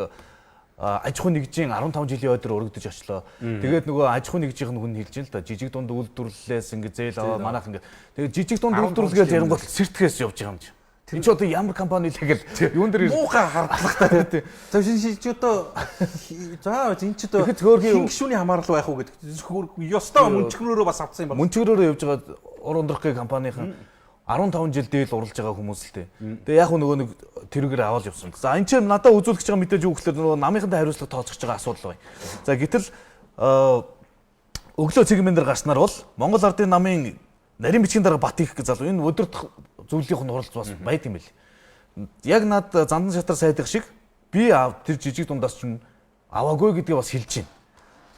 аж ахуйн нэгжийн 15 жилийн өдөр өргөдөж очлоо. Тэгээд нөгөө аж ахуйн нэгжийнх нь хүн хэлж ин л да. Жижиг дунд үйлдвэрлэлээс ингээ зээл аваа манайх ингээ. Тэгээд жижиг дунд үйлдвэрлэл ярингууд сэртгэхээс явж байгаа юм чи. Энэ чи одоо ямар компани лээ гэл юун дээр муухай хардлагатай тий. За шинэ чи одоо за энэ чи одоо хин гишүүний хамаарал байх уу гэдэг. Ёстой мөнчгөрөөрөө бас авцсан юм байна. Мөнчгөрөөрөө явж байгаа ур ундрахын компанийн 15 жил дээл уралж байгаа хүмүүс л дээ. Тэгээ яг нөгөө нэг тэрүүгээр аваад явсан. За энэ ч надад үзүүлэх гэж байгаа мэдээж юу гэхээр нөгөө намынхантай хариуцлага тооцох гэж байгаа асуудал байна. За гэтэл өглөө цэгмэн дээр гарснаар бол Монгол Ардын намын нарийн бичгийн дарга Бат их гэж залуу энэ өдөрт зөвлөлийн хуралц бас байд юм бэл. Яг над Зандан шатар сайдах шиг би тэр жижиг дундаас чинь аваагүй гэдгээ бас хэлж байна.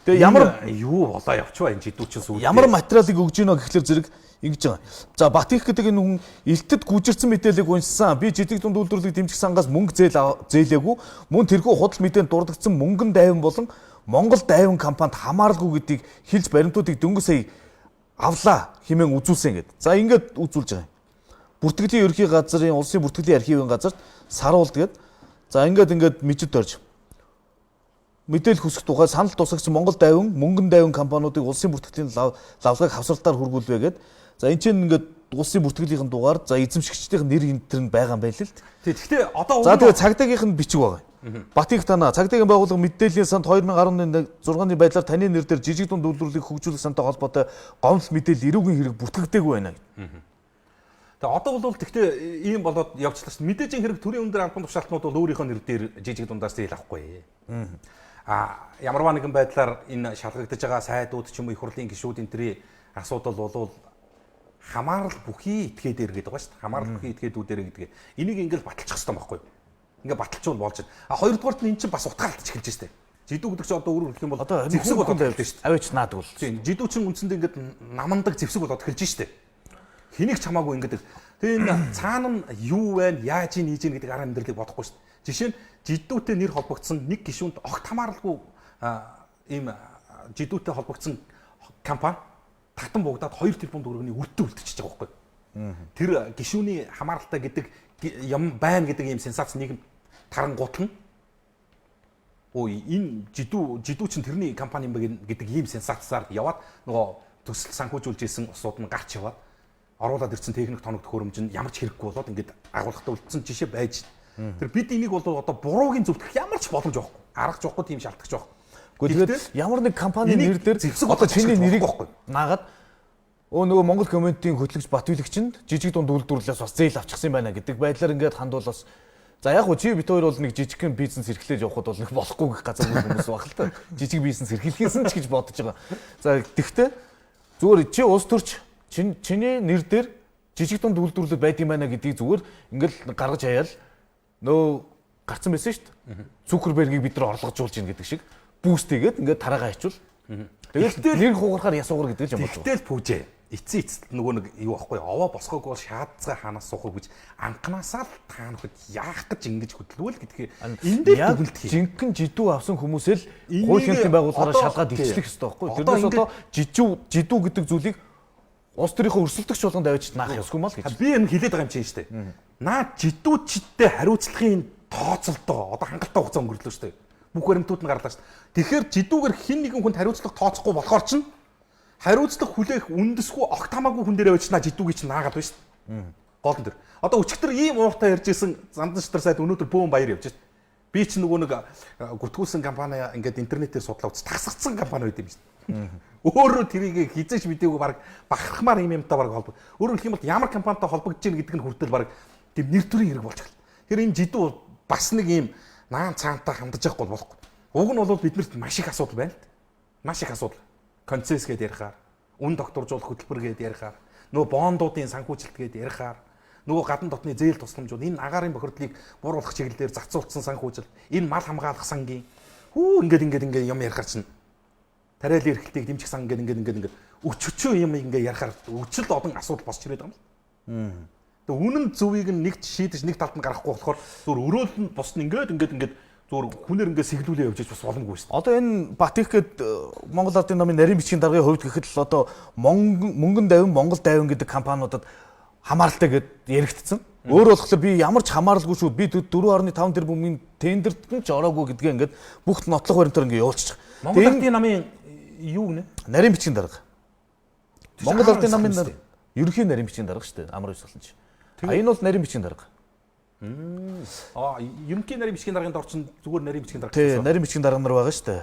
Тэгээ ямар юу болоо явчихва энэ жидүүчин сүйд. Ямар материалыг өгж гинэ гэхлээр зэрэг ингэж байгаа. За Батих гэдэг энэ хүн элтэд гүжирсэн мэдээллийг уншсан. Би жижиг дунд үйлдвэрлэлийг дэмжих сангаас мөнгө зээлээгүй. Мөн тэрхүү худал мэдээнд дурдгдсан мөнгөн дайван болон Монгол дайван компанид хамааралгүй гэдгийг хэлж баримтуудыг дөнгөж сая авлаа хэмээн үзүүлсэн гэд. За ингээд үзүүлж байгаа юм. Бүртгэлийн ерөнхий газрын улсын бүртгэлийн архивын газарт саруулд гэд. За ингээд мэдээд орж мэдээлэл хүсэх тухай санал тусагч Монгол дайван, мөнгөн дайван компаниудыг улсын бүртгэлийн лавлагыг хавсралтаар хүргүүлвэ гэд. За энэ чинь ингээд улсын бүртгэлийн дугаар, за эзэмшигчдийн нэр энтер нь байгаа юм байл л. Тэгэхдээ одоо за тэгээ цагдаагийнх нь бичиг байгаа. Батих танаа цагдаагийн байгууллага мэдээллийн санд 2016-ны байдлаар таны нэр дээр жижиг дунд үйлдвэрлэлийг хөгжүүлэх сантай холбоотой гомдол мэдээлэл эрүүгийн хэрэг бүртгэгдээгүй байна гэд. Тэгээ одоо бол тэгтээ ийм болоод явчлаа шүү. Мэдээж хэрэг төрийн өндөр албан тушаалтнууд бол өөрийнхөө нэр дээр жижиг дундаас зээл авахгүй. А ямарваа нэгэн байдлаар энэ шалгагдаж байгаа сайдууд ч юм уу их хурлын гишүүд энэ төрлийн асуудал бол хамаарал бүхий этгээдээр гэдэг байгаа шүү дээ. Хамаарал бүхий этгээдүүдээр гэдэг. Энийг ингээл баталчих хэрэгтэй байхгүй юу? Ингээ баталчвал болж байна. А хоёрдугаарт нь эн чинь бас утгаалтж эхэлж штэ. Жидүү гэдэг чинь одоо өөрөөр хэлэх юм бол зэвсэг болоод эхэлж штэ. Аваач наадаг бол. Тийм. Жидүү чинь үндсэндээ ингээд намандаг зэвсэг болоод эхэлж штэ. Хэнийг ч хамаагүй ингээд. Тэгээ энэ цаана нь юу байна, яаж ийн, ийж ийн гэдэг арга амьдралыг бодохгүй штэ. Жишээ нь жидүүтэй нэр холбогдсон нэг гишүүнд огт хамааралгүй ийм жидүүтэй холбогдсон компани татан буугдаад 2 тэрбум төгрөгийн үрдээ үлдчихэж байгаа байхгүй. Тэр гишүүний хамааралтай гэдэг юм байна гэдэг ийм сенсац нийгэм тарангуут нь ой энэ жидүү чинь тэрний компани юм байна гэдэг ийм сенсацаар яваад нөгөө төсөл санхүүжүүлж исэн усууд нь гарч яваад оруулаад ирсэн техник тоног төхөөрөмж нь ямар ч хэрэггүй болоод ингээд агуулгатай үлдсэн жишээ байж. Тэр бид энийг бол одоо буруугийн зөвтгөх ямар ч боломж байхгүй. Арга жохгүй тийм шалтгач байхгүй. Гэхдээ тэгээд ямар нэг компани нэр дээр одоо чиний нэрийг наагаад нөгөө Монгол коммунитийн хөтлөгч Батбилэгч нь жижиг дунд үйлдвэрлэлээс бас зээл авчихсан юм байна гэдэг байдлаар ингээд хандвал бас за яг гоо чи бит хоёр бол нэг жижигхэн бизнес эрхлээж явахад бол нэг болохгүй гэх газар хүмүүс байх л та. Жижиг бизнес эрхлэхээс нь ч гэж бодож байгаа. За тэгвэл зүгээр чи улс төрч чиний нэр дээр жижиг дунд үйлдвэрлэл байд юм байна гэдгийг зүгээр ингээл гаргаж хаяал нөө гарцсан байсан шүү дээ. Цукербергийг бид нар орлогожуулж гин гэдэг шиг бүүст хийгээд ингээд тараагаа хичүүл. Тэгэл нэр хугарахаар ясуугар гэдэг юм болж байгаа. Тэгтэл пүүжээ. Эцсийн эцэст нөгөө нэг юу аахгүй овоо босгоогүй бол шаадцгаа хаанаас суух гэж анхнаасаа л та нөхөд яах гэж ингэж хөдөлвөл гэдгийг энэ дээр дүгнэлт хий. Жинхэнэ жидүү авсан хүмүүсээ л хууль хяналтын байгууллагаараа шалгаад илчлэх ёстой байхгүй. Тэрнээс одоо жидүү гэдэг зүйлийг улс төрийнхөө өрсөлдөгч болгонд авчиж наах ёсгүй мал гэж. Би энэ хэлээд байгаа юм чинь шүү дээ. Наа жидүүчдтэй хариуцлагын тооцолдоо одоо хангалттай хугацаа өнгөрлөө шүү дээ. Бүх баримтууд нь гарлаа шүү дээ. Тэгэхээр жидүүгээр хэн нэгэн хүнд хариуцлага тооцохгүй болохоор чинь хариуцлага хүлээх үндэсгүй огт хамаагүй хүн дээр авчиж наа жидүүгийг чинь наагаад байна шүү дээ. Гол нь тэр. Одоо өчигдөр ийм ууртай ярьж исэн Зандан шатар сайд өнөөдөр бөөн баяр явж шүү дээ. Би чинь нөгөө нэг гүтгүүлсэн компани ингээд интернетээр судлаа үз тасгацсан компани байд юм шүү дээ. Өөрөө тэрийг хизээч мдээгүй баг бахархмаар юм юмтай баг холбог. Өөрөөр хэлэх юм бол ямар компанитай холбогдож гин гэдэг нь хүртэл баг тийм нэр төрийн хэрэг болж эхэлнэ. Тэр энэ жидүү бас нэг юм наан цаантай хандаж явахгүй болохгүй. Уг нь бол биднэрт маш их асуудал байна л. Маш их асуудал. Концесс гэдээ ярихаар, үн докторжуулах хөтөлбөр гэдээ ярихаар, нөгөө бондуудын санхүүжилт гэдээ ярихаар, нөгөө гадна дотны зээл тусламжууд, энэ агаарын бохирдлыг бууруулах чиглэлээр зарцуулсан санхүүжилт, энэ мал хамгаалах сангийн хүү ингээд юм ярихаар чинь тариалын эрхлэлтийг дэмжих сан ингээд ингээд өчөчөө юм ингээд ярихаар өчл олон асуудал босч ирээд байгаа юм л. Тэгээ үнэн зөвийг нь нэг шийдэж нэг талд нь гаргахгүй болохоор зүгээр өрөөл нь бус нь ингээд зүгээр хүнээр ингээд сэглүүлээ явж бас боломгүй шүү дээ. Одоо энэ Батих гээд Монгол Ардын намын нарийн бичгийн даргын хувьд гэхэд л одоо мөнгөн дайван Монгол дайван гэдэг компаниудад хамааралтай гэд яригдсан. Өөр болохоор би ямар ч хамааралгүй шүү. Би 4.5 тэрбумын тендерт нь ч ороогүй гэдгээ ингээд бүх нотлох баримтаар ингээд явуулчих. Монгол Ардын намын юу гэнэ? Нарийн бичгийн дарга. Монгол Ардын намын ерөнхий нарийн бичгийн дарга шүү дээ. Амар ёслол нь чи. А энэ бол нарийн бичгийн дарга. Аа, ерөнхий нарийн бичгийн даргын дор чинь зүгээр нарийн бичгийн дарга. Тий, нарийн бичгийн дарга нар байгаа шүү дээ.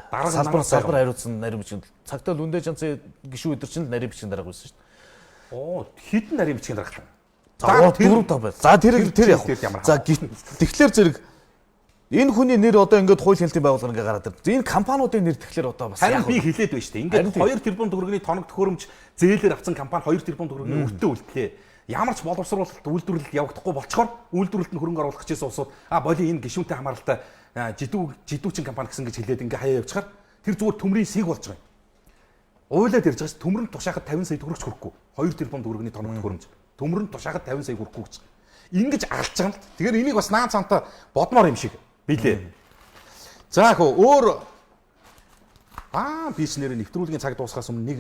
Салбар хариуцсан нарийн бичгийн. Цагтаа Лүндэ жанцын гишүүн өдр чинь нарийн бичгийн дарга байсан шүү дээ. Оо, хэдэн нарийн бичгийн дарга вэ? За 4 5 байл. За тэр яг. За тэгэхээр зэрэг энэ хүний нэр одоо ингээд хууль хяналтын байгууллага ингээд гараад ирв. Энэ компаниудын нэр тэгэхээр одоо бас яг би хэлээд байна шүү дээ. Ингээд 2 тэрбум төгрөгийн тоног төхөөрөмж зээлээр авсан компани 2 тэрбум төгрөгийн өртөө үлдлээ. Ямар ч боловсруулалт үйлдвэрлэл явагдахгүй болчоор үйлдвэрлэлд нь хөрөнгө оруулах гэжсэн улсууд а боли энэ гишүүнтэй хамааралтай жидүүчин компани гэсэн гэж хэлээд ингээ хаяа явчихаар Тэр зүгээр төмрийн сэг болж байгаа юм. Уйлаад ярьж байгаа ш төмөрөнд тушаахад 50 сая төгрөгч хүрэхгүй. 2 тэрбум төгрөгийн тоног төхөөрөмж. Төмөрөнд тушаахад 50 сая хүрэхгүй гэж. Ингэж алж байгаа юм л. Тэгэхээр энийг бас наан цаантай бодмоор юм шиг билээ. За хөө өөр би ч нэрээ нэвтрүүлгийн цаг дуусахаас өмнө нэг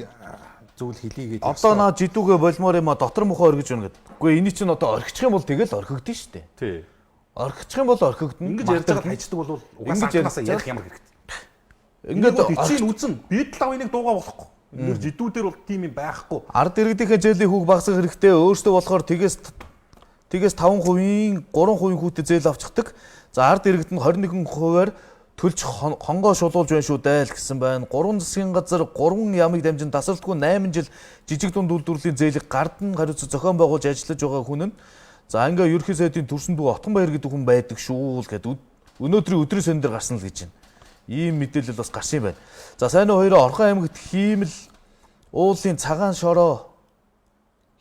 зүйл хэлье гэж. Одоо наа жидүүгээ болмоор юм а дотор мөхөө оргиж байна гэдэг. Үгүй эний чинь одоо орхичих юм бол тэгэл орхигдсон шүү дээ. Тий. Орхичих юм бол орхигдно. Ингэж ярьж байгаад хайчдаг бол угаасаа анхнаасаа ярих ямар хэрэгтэй. Ингээд эцсийн үзэн бид л авыг дуугаа болохгүй. Нэр жидүүдэр бол тийм юм байхгүй. Ард иргэдийнхээ зээлийн хүүг багасгах хэрэгтэй. Өөртөө болохоор тэгээс 5%-ийн 3% хүүтэй зээл авчихдаг. За ард иргэд нь 21%-аар төлж хонгоо шулуулж байна шүү дээ л гэсэн байна. 3 засгийн газар 3 ямыг дамжин тасралтгүй 8 жил жижиг дунд үйлдвэрлэлийн зээлийг гардан хариуцсан зохион байгуулж ажиллаж байгаа хүн нь за ингээ ерөнхий сайдын төрсөн дүү Отгонбаяр гэдэг хүн байдаг шүү л гэд өнөөдрийн өдрийн сон дээр гарсан л гэж байна. Ийм мэдээлэл бас гарсан юм байна. За сайн уу хоёроо Орхон аймагт хиймэл уулын цагаан шороо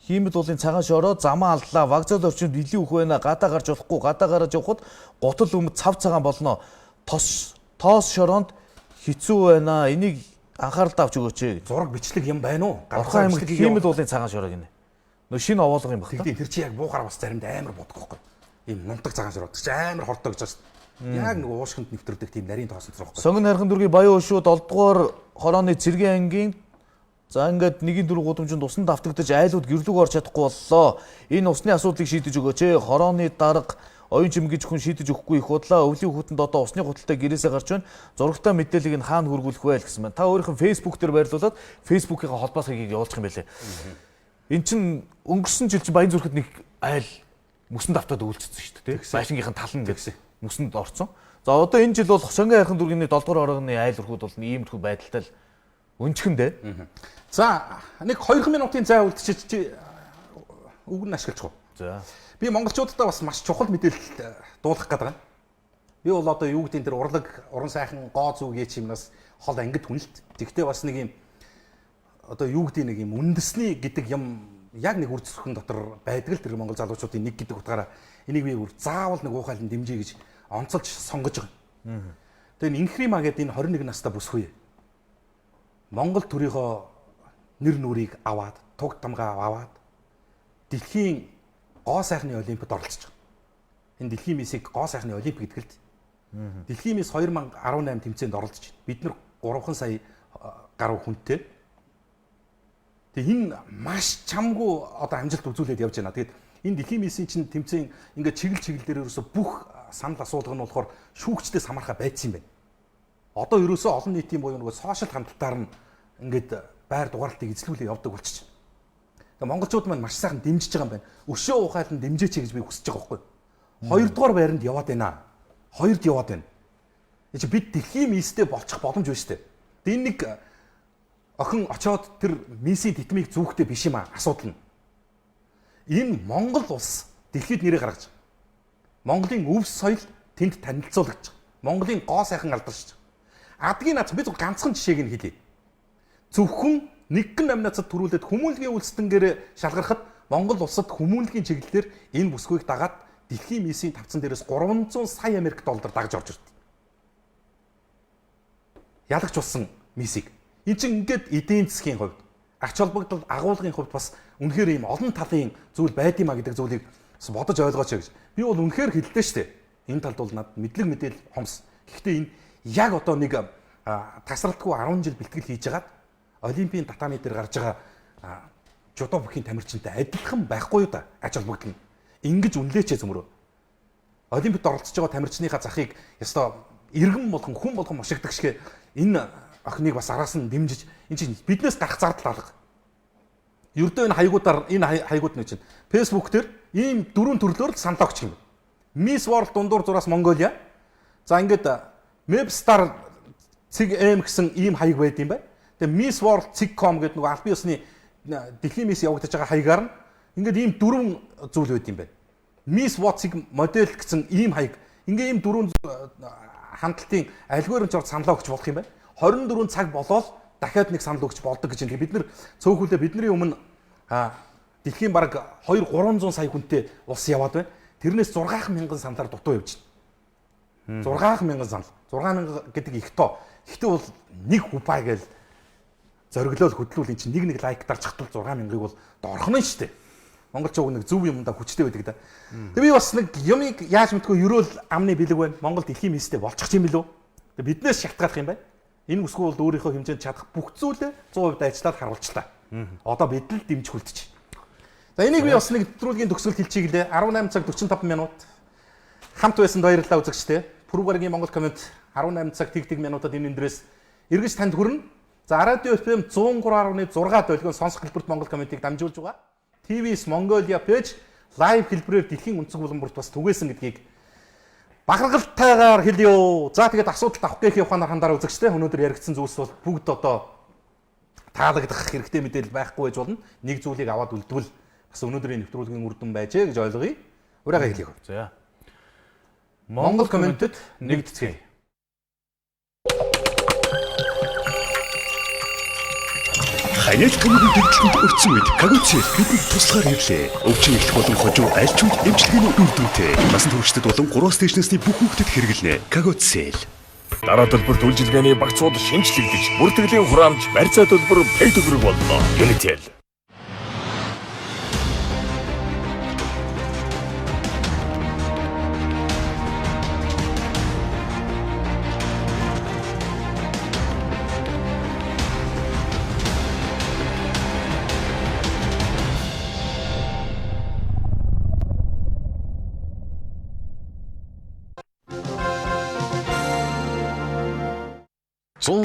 хиймэл уулын цагаан шороо замаа аллаа. Вокзал орчинд илүү их байна. Гадаа гарч болохгүй. Гадаа гараж явхад гутал өмд цав цагаан болно. Тоос шороонд хэцүү байна. Энийг анхааралд авч өгөөч гэж. Зураг бичлэг юм байна уу? Орхон аймагт хиймэл уулын цагаан шороо гинэ. Нөө шинэ овоолго юм баг. Тэгдий тэр чи яг буухаар бас заримдаа амар бодох байхгүй. Ийм нунтаг цагаан шороо. Тэр чи амар хортой гэж байна шүү дээ. Яг нэг уушгинд нэвтрдэг тийм нарийн тоосон црог. Сонгон хайрхан дүүргийн Баян өшөө 7 дугаар хорооны цэргийн ангийн за ингээд 1-4 гудамжинд усан давтагдаж айлууд гэрлүүг орч чадахгүй боллоо. Энэ усны асуудлыг шийдэж өгөөч ээ. Хорооны дарга оюун чим гэж хүн шийдэж өгөхгүй их удлаа. Өвлийн хүүтэнд одоо усны гуталтай гэрээсээ гарч байна. Зурагтай мэдээллийг нь хаана хүргүүлэх вэ гэсэн байна. Та өөрийнх нь Facebook дээр байрлуулад Facebook-ийн холбоос хаягийг явуулчих юм байлээ. Эн чин өнгөрсөн жил чинь Баян зүрхэд нэг айл мөсөн давтаад үүлцсэн шүү дээ. Байшингийнхэн тал нь гэсэн мөсөнд орцсон. За одоо энэ жил бол Хошонгийн хайрхан дүүргийн 7 дугаар хорооны айл өрхүүд бол иймэрхүү байдалтай л өнчгөндөө. За нэг 2 минутын зай үлдчихэж чи үг нь ашиглаж уу. За. Би монголчуудаа бас маш чухал мэдээлэл дуулах гээд байгаа. Би бол одоо юу гэдэг тэр урлаг, уран сайхан гоо зүг яч юмнаас хол ангид хүнэлт. Тэгтээ бас нэг юм одоо юу гэдэг нэг юм үндэсний гэдэг юм яг нэг үр зүрхэн дотор байдаг л тэр монгол залуучуудын нэг гэдэг утгаараа энийг би бүр заавал нэг уухайлан дэмжиж гэж онцолж сонгож байгаа. Тэгээ Инхрима гэдэг энэ 21 настай бүсгүй Монгол төрийнхөө нэр нүрийг аваад, туг тамгаа аваад дэлхийн гоо сайхны олимпиад оролцож байгаа. Энэ дэлхийн мисийг гоо сайхны олимп гэдэг л. Дэлхийн мис 2018 тэмцээнд оролцож байна. Бид нар 3 сая гаруй хүнтэй. Тэгээ энэ маш чамгүй одоо амжилт үзүүлээд явж байна. Тэгээд энэ дэлхийн мисийн чинь тэмцээн ингээд чиглэл чиглэл дээр ерөөсө бүх санал асуулга нь болохоор шүүгчдээс хамаархаа байцсан юм байна. Одоо ерөөсөө олон нийтийн буюу нөгөө сошиал хандлтаар нь ингээд байр дугаарлтыг эзлүүлээ явдаг болчих. Тэгээ монголчууд маань маш сайхан дэмжиж байгаа юм байна. Өшөө ухаалан дэмжээч гэж би хүсэж байгаа байхгүй. Хоёрдугаар байранд яваад байна. Хоёрд яваад байна. Энд чи бид дэлхийн мистэй болчих боломж байна шүү дээ. Тэгээ энэ нэг охин очоод тэр мисийн тэтмийг зүүхтэй биш юм аа асуудал нь. Энэ Монгол улс дэлхийд нэрээ гаргаж байгаа. Монголын өв соёл тэнд танилцуулагдж байгаа. Монголын гоо сайхан алдаршиж байгаа. Адгийн нац би зөв ганцхан жишээг нь хэлье. Зөвхөн нэгэн номинацид төрүүлээд хүмүүнлэгийн үйлсдэнгээр шалгархад Монгол улсад хүмүүнлэгийн чиглэлээр энэ бүсгүйг дагаад дэлхийн мисийн тавцан дээрээс 300 сая Америк доллар дагж орж ирд. Ялагч болсон мисийг. Энд чинь ингээд эдийн засгийн хувьд, ач холбогдол агуулгын хувьд бас үнэхээр ийм олон талын зүйл байд юм а гэдэг зүйлийг бодож ойлгооч гэж. Би бол үнэхээр хэллээ шүү дээ. Энэ талд бол над мэдлэг мэдээл хомс. Гэхдээ энэ яг одоо нэг тасралтгүй 10 жил бэлтгэл хийж хагаад олимпийн татами дээр гарч байгаа жудо бүхийн тамирчинтай адилхан байхгүй юу да ач холбогдол нь. Ингэж үнэлээч зөмрөө. Олимпиад оролцож байгаа тамирчныхаа захыг ёстой иргэн болгон хүн болгон мушигдаг шиг энэ охиныг бас араас нь дэмжиж энэ чинь биднээс гарах зардал алга. Ердөө энэ хаягуудаар энэ хаягууд нэг чинь Facebook дээр ийм дөрвөн төрлөөр л саналаа өгчих юм. Miss World дундуур зураас Монголиа. За ингээд Mapstar цэг M гэсэн ийм хаяг байд юм байна. Тэгээ Miss World цэг.com гэдэг нөгөө албан ёсны дэлхийн мисс явагдаж байгаа хаягаар нь ингээд ийм дөрвөн зүйл байд юм байна. Miss World цэг модель гэсэн ийм хаяг. Ингээ ийм дөрвөн хандлтын альгоор нь ч саналаа өгч болох юм байна. 24 цаг болоод дахиад нэг санал өгч болдог гэж юм. Бид нэр цөөхөлөө бидний өмнө дэлхийн бараг 2-300 сая хүнтэй улс яваад байна. Тэрнээс 6,000 саналаар дутуу явж байна. 6,000 санал. 6,000 гэдэг их тоо. Гэхдээ бол нэг хупай гээл зориглол хөдлүүл эн чинь нэг нэг лайк дарж хатвал 6000-ыг бол дорхно шүү дээ. Монголчууд нэг зөв юмдаа хүчтэй байдаг да. Тэгээ би бас нэг юмыг яаж мэдгүй ерөөл амны бэлэг байна. Монгол дэлхийн мэстэй болчих юм билүү? Тэгээ биднээс шалтгаалах юм байна. Энэ бүсгүй бол өөрийнхөө хэмжээнд чадах бүх зүйлээ 100% ажиллаад харуулчлаа. Одоо бид л дэмжих үлдчих. За энийг би бас нэг нэвтрүүлгийн төгсгөлд хэлчихье гэлээ. 18 цаг 45 минут хамт байсанд баярлалаа үзэгчдээ. Пүрэв гарагийн Монгол коммент 18 цаг тэг тэг минутад энэ өндрөөс эргэж танд хүрнэ. За Радио FM 103.6 долгион сонсох хэлбэрт Монгол комментийг дамжуулж байгаа. TVS Mongolia page live хэлбэрээр дэлхийн өнцөг булан бүрт бас түгээсэн гэдгийг бахархалтайгаар хэлье. За тэгээд асуудалд авах гэх ухаанаар хандаараа үзэгчдээ. Өнөөдөр яригдсан зүйлс бол бүгд одоо таалагдах хэрэгтэй мэдээлэл байхгүй байж болно. Нэг зүйлийг аваад үлдвэл бас өнөөдрийн нэвтрүүлгийн үр дүн байжээ гэж ойлгоё. Ураагаа хэлье. За. Монгол комментэд нэгдэцгээе. Ханиад төмөрийн дэгдэлтэнд өртсөн үед Кагоцел бидэнд туслахаар ирлээ. Өвчин эхлэх болон хожуу аль ч үед эмчилгээний үр дүнтэй. Насан туршидад болон 3-аас дээш насны бүх хүүхдэд хэрэглэнэ. Кагоцел. Дараа төлбөрт үйлчилгээний багцууд шинжлэгдэж, бүртгэлийн хураамж, барьцаа төлбөр пэй төгрөг боллоо. Unitel.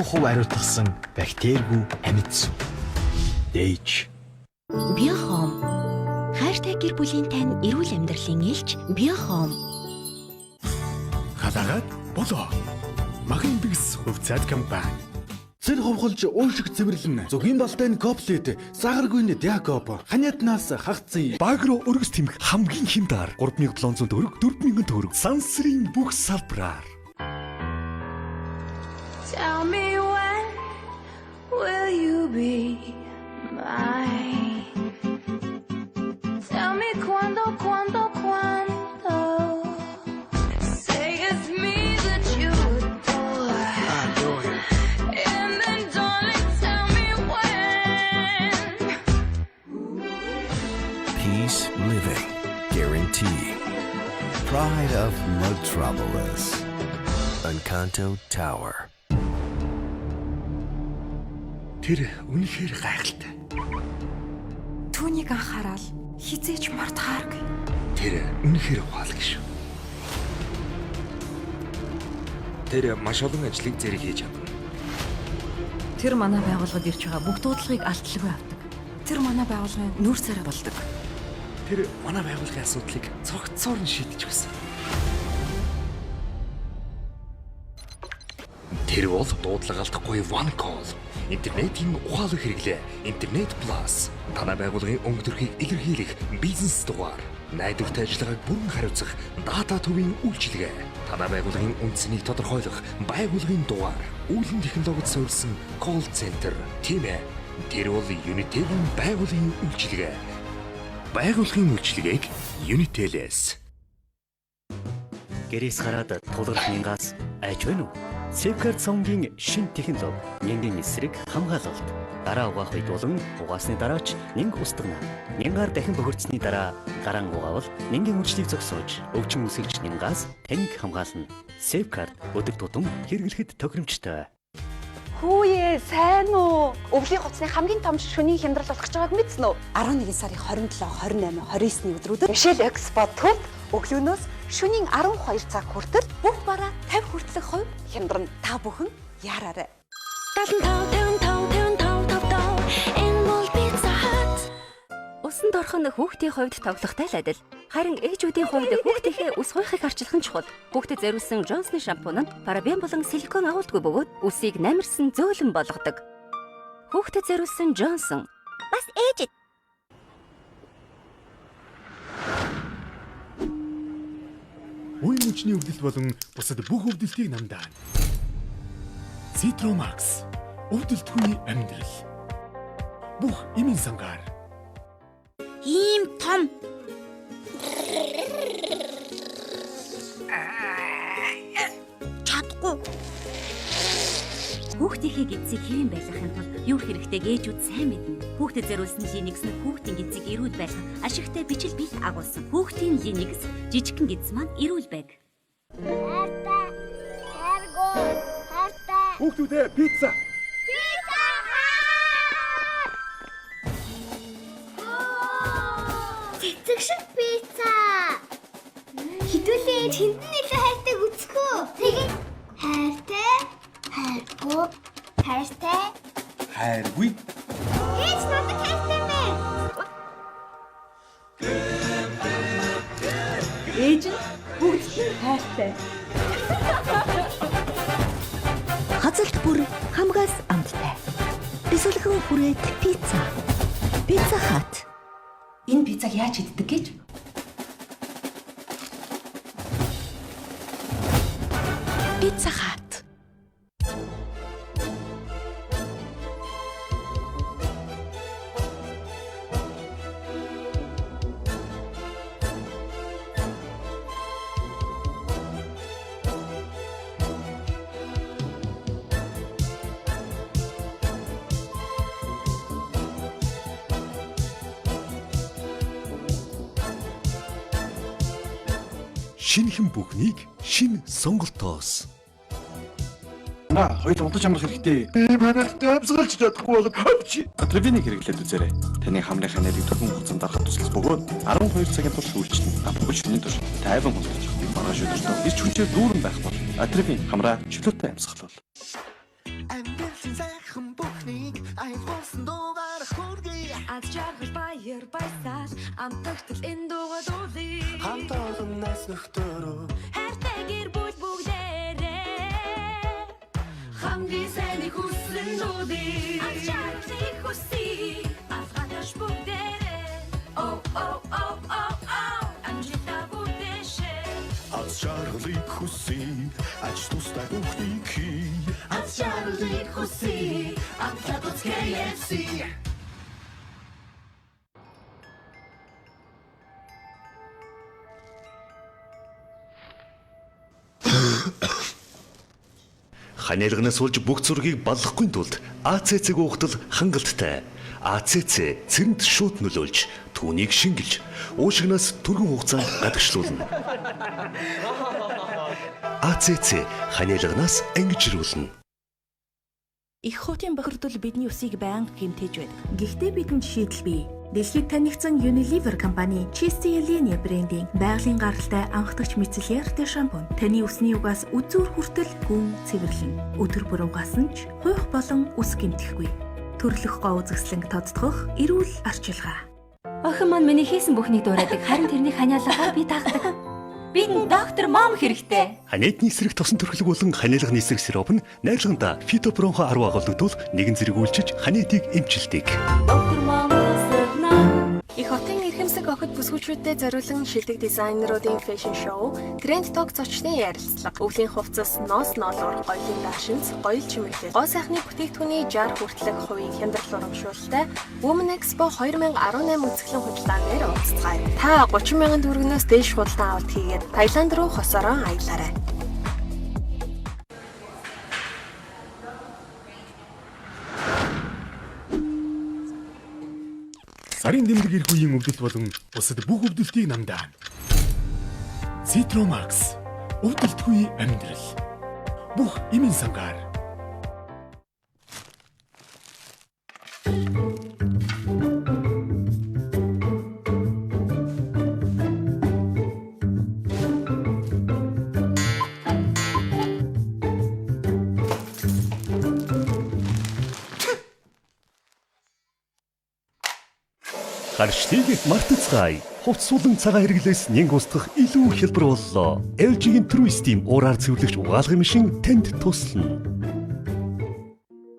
Хувь ариутгасан бактеригүй амьд сүм. Дээж. Биохом. Хайртай гэр бүлийн тань эрүүл амьдралын элч Биохом. Халагаад болоо. Махын бигс хувьцаат компани. Цэр ховхолж уушиг цэвэрлэн зүгийн балтай нь коплет сагаргүй нь Якоб ханиаднаас хагцсан. Багро өргөс тэмх хамгийн хямдар 3700 төгрөг 4000 төгрөг сансрын бүх салбараар. Tell me when will you be mine? Tell me cuando, cuando, cuando. Say it's me that you adore. And then darling, tell me when. Peace Living Guarantee. Pride of Metropolis. Encanto Tower. Тэр үнэхээр гайхалтай. Түүнийг анхаарал хэзээ ч мартахааргүй. Тэр үнэхээр ухаалаг шүү. Тэр маш олон ажлыг зэрэг хийж чадна. Тэр манай байгууллагад ирж байгаа бүх дуудлагыг алдалгүй авдаг. Тэр манай байгууллагын нүүр царай болдог. Тэр манай байгууллагын асуудлыг цогцоор нь шийдэж өгсөн. Тэр бол дуудлага алдахгүй One Call. Интернетийн ухаалаг хэрэглээ. Интернет Plus. Танай байгууллагын өнгө төрхийг илэрхийлэх бизнес дугаар. Найдвартай ажиллагааг бүрэн хариуцах дата төвийн үйлчилгээ. Танай байгууллагын үнэ цэнийг тодорхойлох байгууллагын дугаар. Үүлэн технологид суурилсан call center. Тийм ээ. Тэр бол Unitel-ийн байгууллагын үйлчилгээ. Байгууллагын үйлчилгээг Unitel-ээс. Гэрээс гараад тулгарх нингаас айж байна уу? Safeguard цонгийн шинэ технологи нянгийн эсрэг хамгаалалт. Гараа угаах үед болон угаасны дараач нянг устгана. Нянгаар дахин бохирдсны дараа гараан угаавал нянгийн үржлийг зогсоож өвчин үүсгэгч нянгаас таныг хамгаална. Safeguard өдөр тутам хэрэглэхэд тохиромжтой. Хүүе, сайн уу? Өвлийн хувцсны хамгийн том шөнийн хямдрал болох гэж байгааг мэдсэн үү? 11 сарын 27, 28, 29-ний өдрүүдэд Мишель Экспо төвд өглөөнөөс шөнийн 12 цаг хүртэл бүх бараа 50 хүртэлх хувь хямдарна. Та бүхэн яараарай. 75 55 55 55 Энэ бол Pizza Hut. Усанд орох нь хүүхдийн хувьд тоглохтой л адил. Харин ээжүүдийн хувьд хүүхдийнхээ үс гуйхыг арчлах нь чухал. Хүүхдэд зориулсан Джонсны шампунь нь парабен болон силикон агуулдаггүй бөгөөд үсийг намирсан зөөлөн болгодог. Хүүхдэд зориулсан Джонсон. Бас ээжид. Үе мөчний өвдөлт болон бусад бүх өвдөлтийг намдаана. Citromax өвдөлтгүй амьдрал. Бүх эмийн сангаар. Ийм том. Чадахгүй. Хүүхдийнхээ гэдсийг хэвийн байлгахын тулд юу хэрэгтэйг ээжүүд сайн мэднэ. Хүүхдэд зориулсан Linux нь хүүхдийн гэдсийг эрүүл байлгах ашигтай бичил бэлт агуулсан. Хүүхдийн Linux жижигхэн гэдс маань эрүүл байг. Хайртай. Хайргуу. Хайртай. Хүүхдүүдээ пицца. Пицца. Цэцэг шиг пицца. Хитүүлээ тэнд нь илүү хайртай үзэх үү? Тэгээд хайртай, хайргуу, хайртай. Хайргүй. Ээж надад хайртай мэ. Ээж нь бүгдд нь хайртай. Хазалт бүр хамгаас амттай. Бясалган хүрээд пицца. Пицца хат. Энэ пиццаг яаж иддэг гэж? Пицца хат. Шинэхэн бүхнийг шин сонголтоос. Наа, хоёул унтаж амрах хэрэгтэй. Би манайхтай амьсгалж чадахгүй байгаад хавч. Атрибинийг хэрэглээд үзээрэй. Таны хамрын ханиалыг түргэн хугацаанд дарахад туслах бөгөөд 12 цагийн турш үйлчлэн. Бүхэл шөнийн турш тайван унтаж маргааш өдөртөө эрч хүчээр дүүрэн байх бол Атрибин хамраа чөлөөтэй амьсгалуул. Амьдралын сайхан бүхнийг аялгуулсан дуугаар хүргэе. Аз жаргал баяр баясаал амтагтал энэ дуугаа дуулъя. Хамт олон найз нөхдөөрөө хайртай гэр бүл бүгдээрээ хамгийн сайныг хүсэн дуулъя. Аз жаргалыг хүсье. Алгаташ бүгдээрээ. Оо оо оо оо оо амжилтаа бүтээшээ. Аз жаргалыг хүсье. Ач тустай бүхнийг хий. Аз жаргалыг хүсье. Амтлаад үз KFC. Ханиалганаас болж бүх зургийг баллахгүй тулд АЦЦ-г уухтал хангалттай. АЦЦ цэрэнд шууд нөлөөлж, түүнийг шингэлж, уушигнаас түргэн хугацаанд гадагшлуулна. АЦЦ ханиалганаас ангижруулна. Их хотын бохирдол бидний үсийг байнга гэмтээж байдаг. Гэхдээ бидэнд шийдэл бий. Дэлхийд танигдсан Unilever компани Чисти Елена брендийн байгалийн гаралтай анхдагч мицелляртай шампунь таны үсний угаас үзүүр хүртэл гүн цэвэрлэнэ. Өдөр бүр угаасан ч хуух болон үс гэмтэхгүй. Төрлөх гоо үзэсгэлэнг тодтгох эрүүл арчилгаа. Охин маань миний хийсэн бүхнийг дуурайдаг. Харин тэрний ханиалгаар би тагдаг. Бидэнд доктор мом хэрэгтэй. Ханиадны эсрэг тосон төрхлөг болон ханиалганы эсрэг сироп нь найрлагандаа фитобронхо 10 агуулгадвал нэгэн зэрэг үйлчиж ханиадыг эмчилдэг. Доктор мом тусална. Их хотын эрхэмсэг охид бүсгүүчүүдэд зориулан шилдэг дизайнеруудын фэшн шоу, тренд ток зочны ярилцлага, өвлийн хувцас, ноос ноолуур, гоёлын даашинз, гоёл чимэглэл, гоо сайхны бүтээгдэхүүний 60 хүртэлх хувийн хямдрал урамшуулалтай Women Expo 2018 үзэсгэлэн худалдаан дээр уулзцгаая. Та 30 мянган төгрөгнөөс дээш худалдан авалт хийгээд Таиланд руу хосороо аялаарай. Сарын дэмдэг ирэх үеийн өвдөлт болон бусад бүх өвдөлтийг намдаана. Citromax өвдөлтгүй амьдрал. Бүх эмийн сангаар. Харшлыг мартацгаая. Хувцсуулан цагаан хэрэглээс нэн устгах илүү хялбар боллоо. LG-ийн True Steam уураар цэвэрлэгч угаалгын машин танд туслана.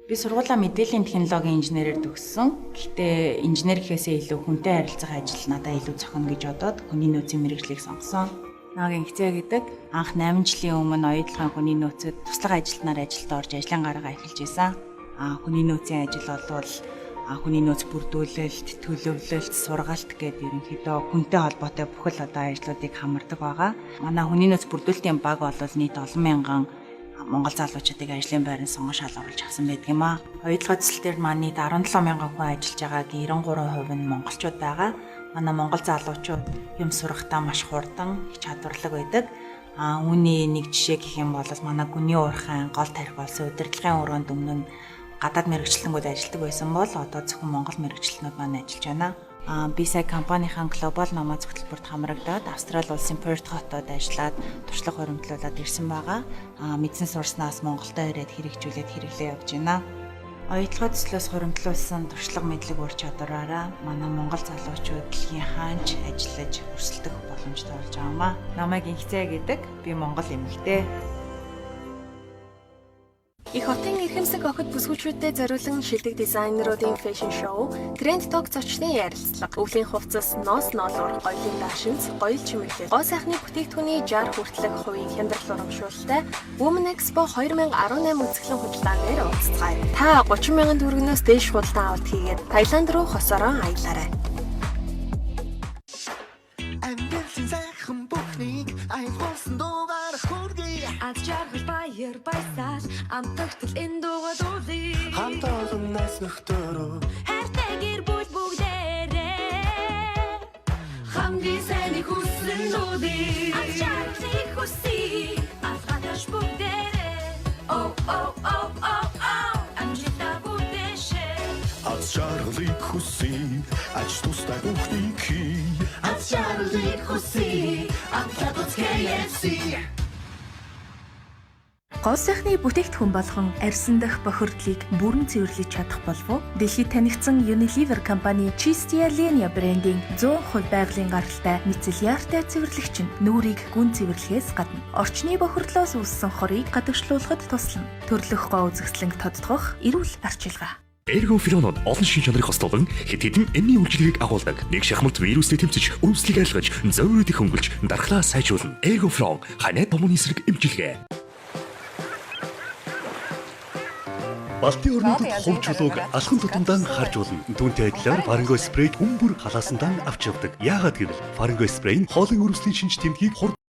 Би сургуулаа мэдээллийн технологийн инженерээр төгссөн. Гэхдээ инженер гэхээсээ илүү хүнтэй харилцах ажил надад илүү зохино гэж бодоод хүний нөөцийн мэргэжлийг сонгосон. Намайг Инхцээ гэдэг. Анх 8 жилийн өмнө оюутлогын хүний нөөцөд туслах ажилтнаар ажилд орж ажлын гаргаа эхэлж байсан. Хүний нөөцийн ажил болвол хүний нөөц бүрдүүлэлт, төлөвлөлт, сургалт гэдэг ерөнхийдөө хүнтэй холбоотой бүхэл одоо ажлуудыг хамардаг байгаа. Манай хүний нөөц бүрдүүлэлтийн баг бол нийт олон мянган Монгол залуучуудыг ажлын байранд сонгон шалгаруулж авсан байдаг юм аа. Оюутлогын төсөл дээр манай 17 мянган хүн ажиллаж байгааг 93% нь монголчууд байгаа. Манай монгол залуучууд юм сурахдаа маш хурдан, их чадварлаг байдаг. А үүний нэг жишээ гэх юм бол манай гүний уурхайн гол тарих болсон удирдлагын өрөөнд өмнө нь гадаад мэргэжилтэнгүүд ажилладаг байсан бол одоо зөвхөн монгол мэргэжилтнүүд маань ажиллаж байна. Би сая компанийнхаа глобал номац хөтөлбөрт хамрагдаад Австрали улсын Перт хотод ажиллаад туршлага хуримтлуулад ирсэн байгаа. Мэдсэн сурснаас Монголдо ирээд хэрэгжүүлээд хэрэглээ явж байна. Оюутлогын төслөөс хуримтлуулсан туршлага мэдлэг ур чадвараараа манай монгол залуучууд дэлхийн хаанч ажиллаж өрсөлдөх боломжтой болж байгаа юм аа. Намайг Инхцээ гэдэг. Би монгол эмэгтэй. Их хотын эрхэмсэг охид бүсгүүчүүдэд зориулан шилдэг дизайнеруудын fashion show, Trend Talk зочны ярилцлага, өвлийн хувцас, ноос ноолуур, гоёлын даашинз, гоёл чимэглэл, гоо сайхны бүтээгдэхүүний 60 хүртэлх хувийн хямдрал урамшуулалтай Women Expo 2018 үзэсгэлэн худалдаан дээр уулзацгаая. Та 30 мянган төгрөгнөөс дээш худалдан авалт хийгээд Таиланд руу хосороо аялаарай. Амьдралын сайхан бүхнийг аялгуулсан дуугаар хүргэе. Аз жаргал, баяр баясаал, амтагтал энэ дуугаа дуулъя. Хамт олон найз нөхдөөрөө хайртай гэр бүл бүгдээрээ хамгийн сайныг хүсэн дуулъя. Аз жаргалыг хүсье. Алгадаж бүгдээрээ. Oh oh oh oh oh, амжилтаа бүтээшээ. Аз жаргалыг хүсье. Ач тустай бүхнийг хий. Аз жаргалыг хүсье. Амтлаад үз KFC. Гоо сайхны бүтээгдэхүүн болгон арьсан дах бохирдлыг бүрэн цэвэрлэж чадах болов уу? Дэлхийд танигдсан Unilever компани Chistia Linea брендийн 100% байгалийн гаралтай мицелляртай цэвэрлэгч нь нүүрийг гүн цэвэрлэхээс гадна орчны бохирдлоос үүссэн хорыг гадагшлуулахад туслана. Төрлөх гоо үзэсгэлэнг тодотгох эрүүл арчилгаа. Эргоферон нь олон шин чанарыг хослуулан хэд хэдэн эмийн үйлчилгээг агуулдаг. Нэг шахмалт вирустэй тэмцэж, өвслийг арилгаж, зовиурыг хөнгөлж, дархлаа сайжруулна. Эргоферон ханиад томооны эсрэг эмчилгээ. Балтийн орнуудад хувь чулууг алхан тутамдаа харж болно. Түүнтэй адилаар фаринго спрей хүмүүр халаасандаа авч явдаг. Яагаад гэвэл фаринго спрей нь хоолын өрөвслийн шинж тэмдгийг хурд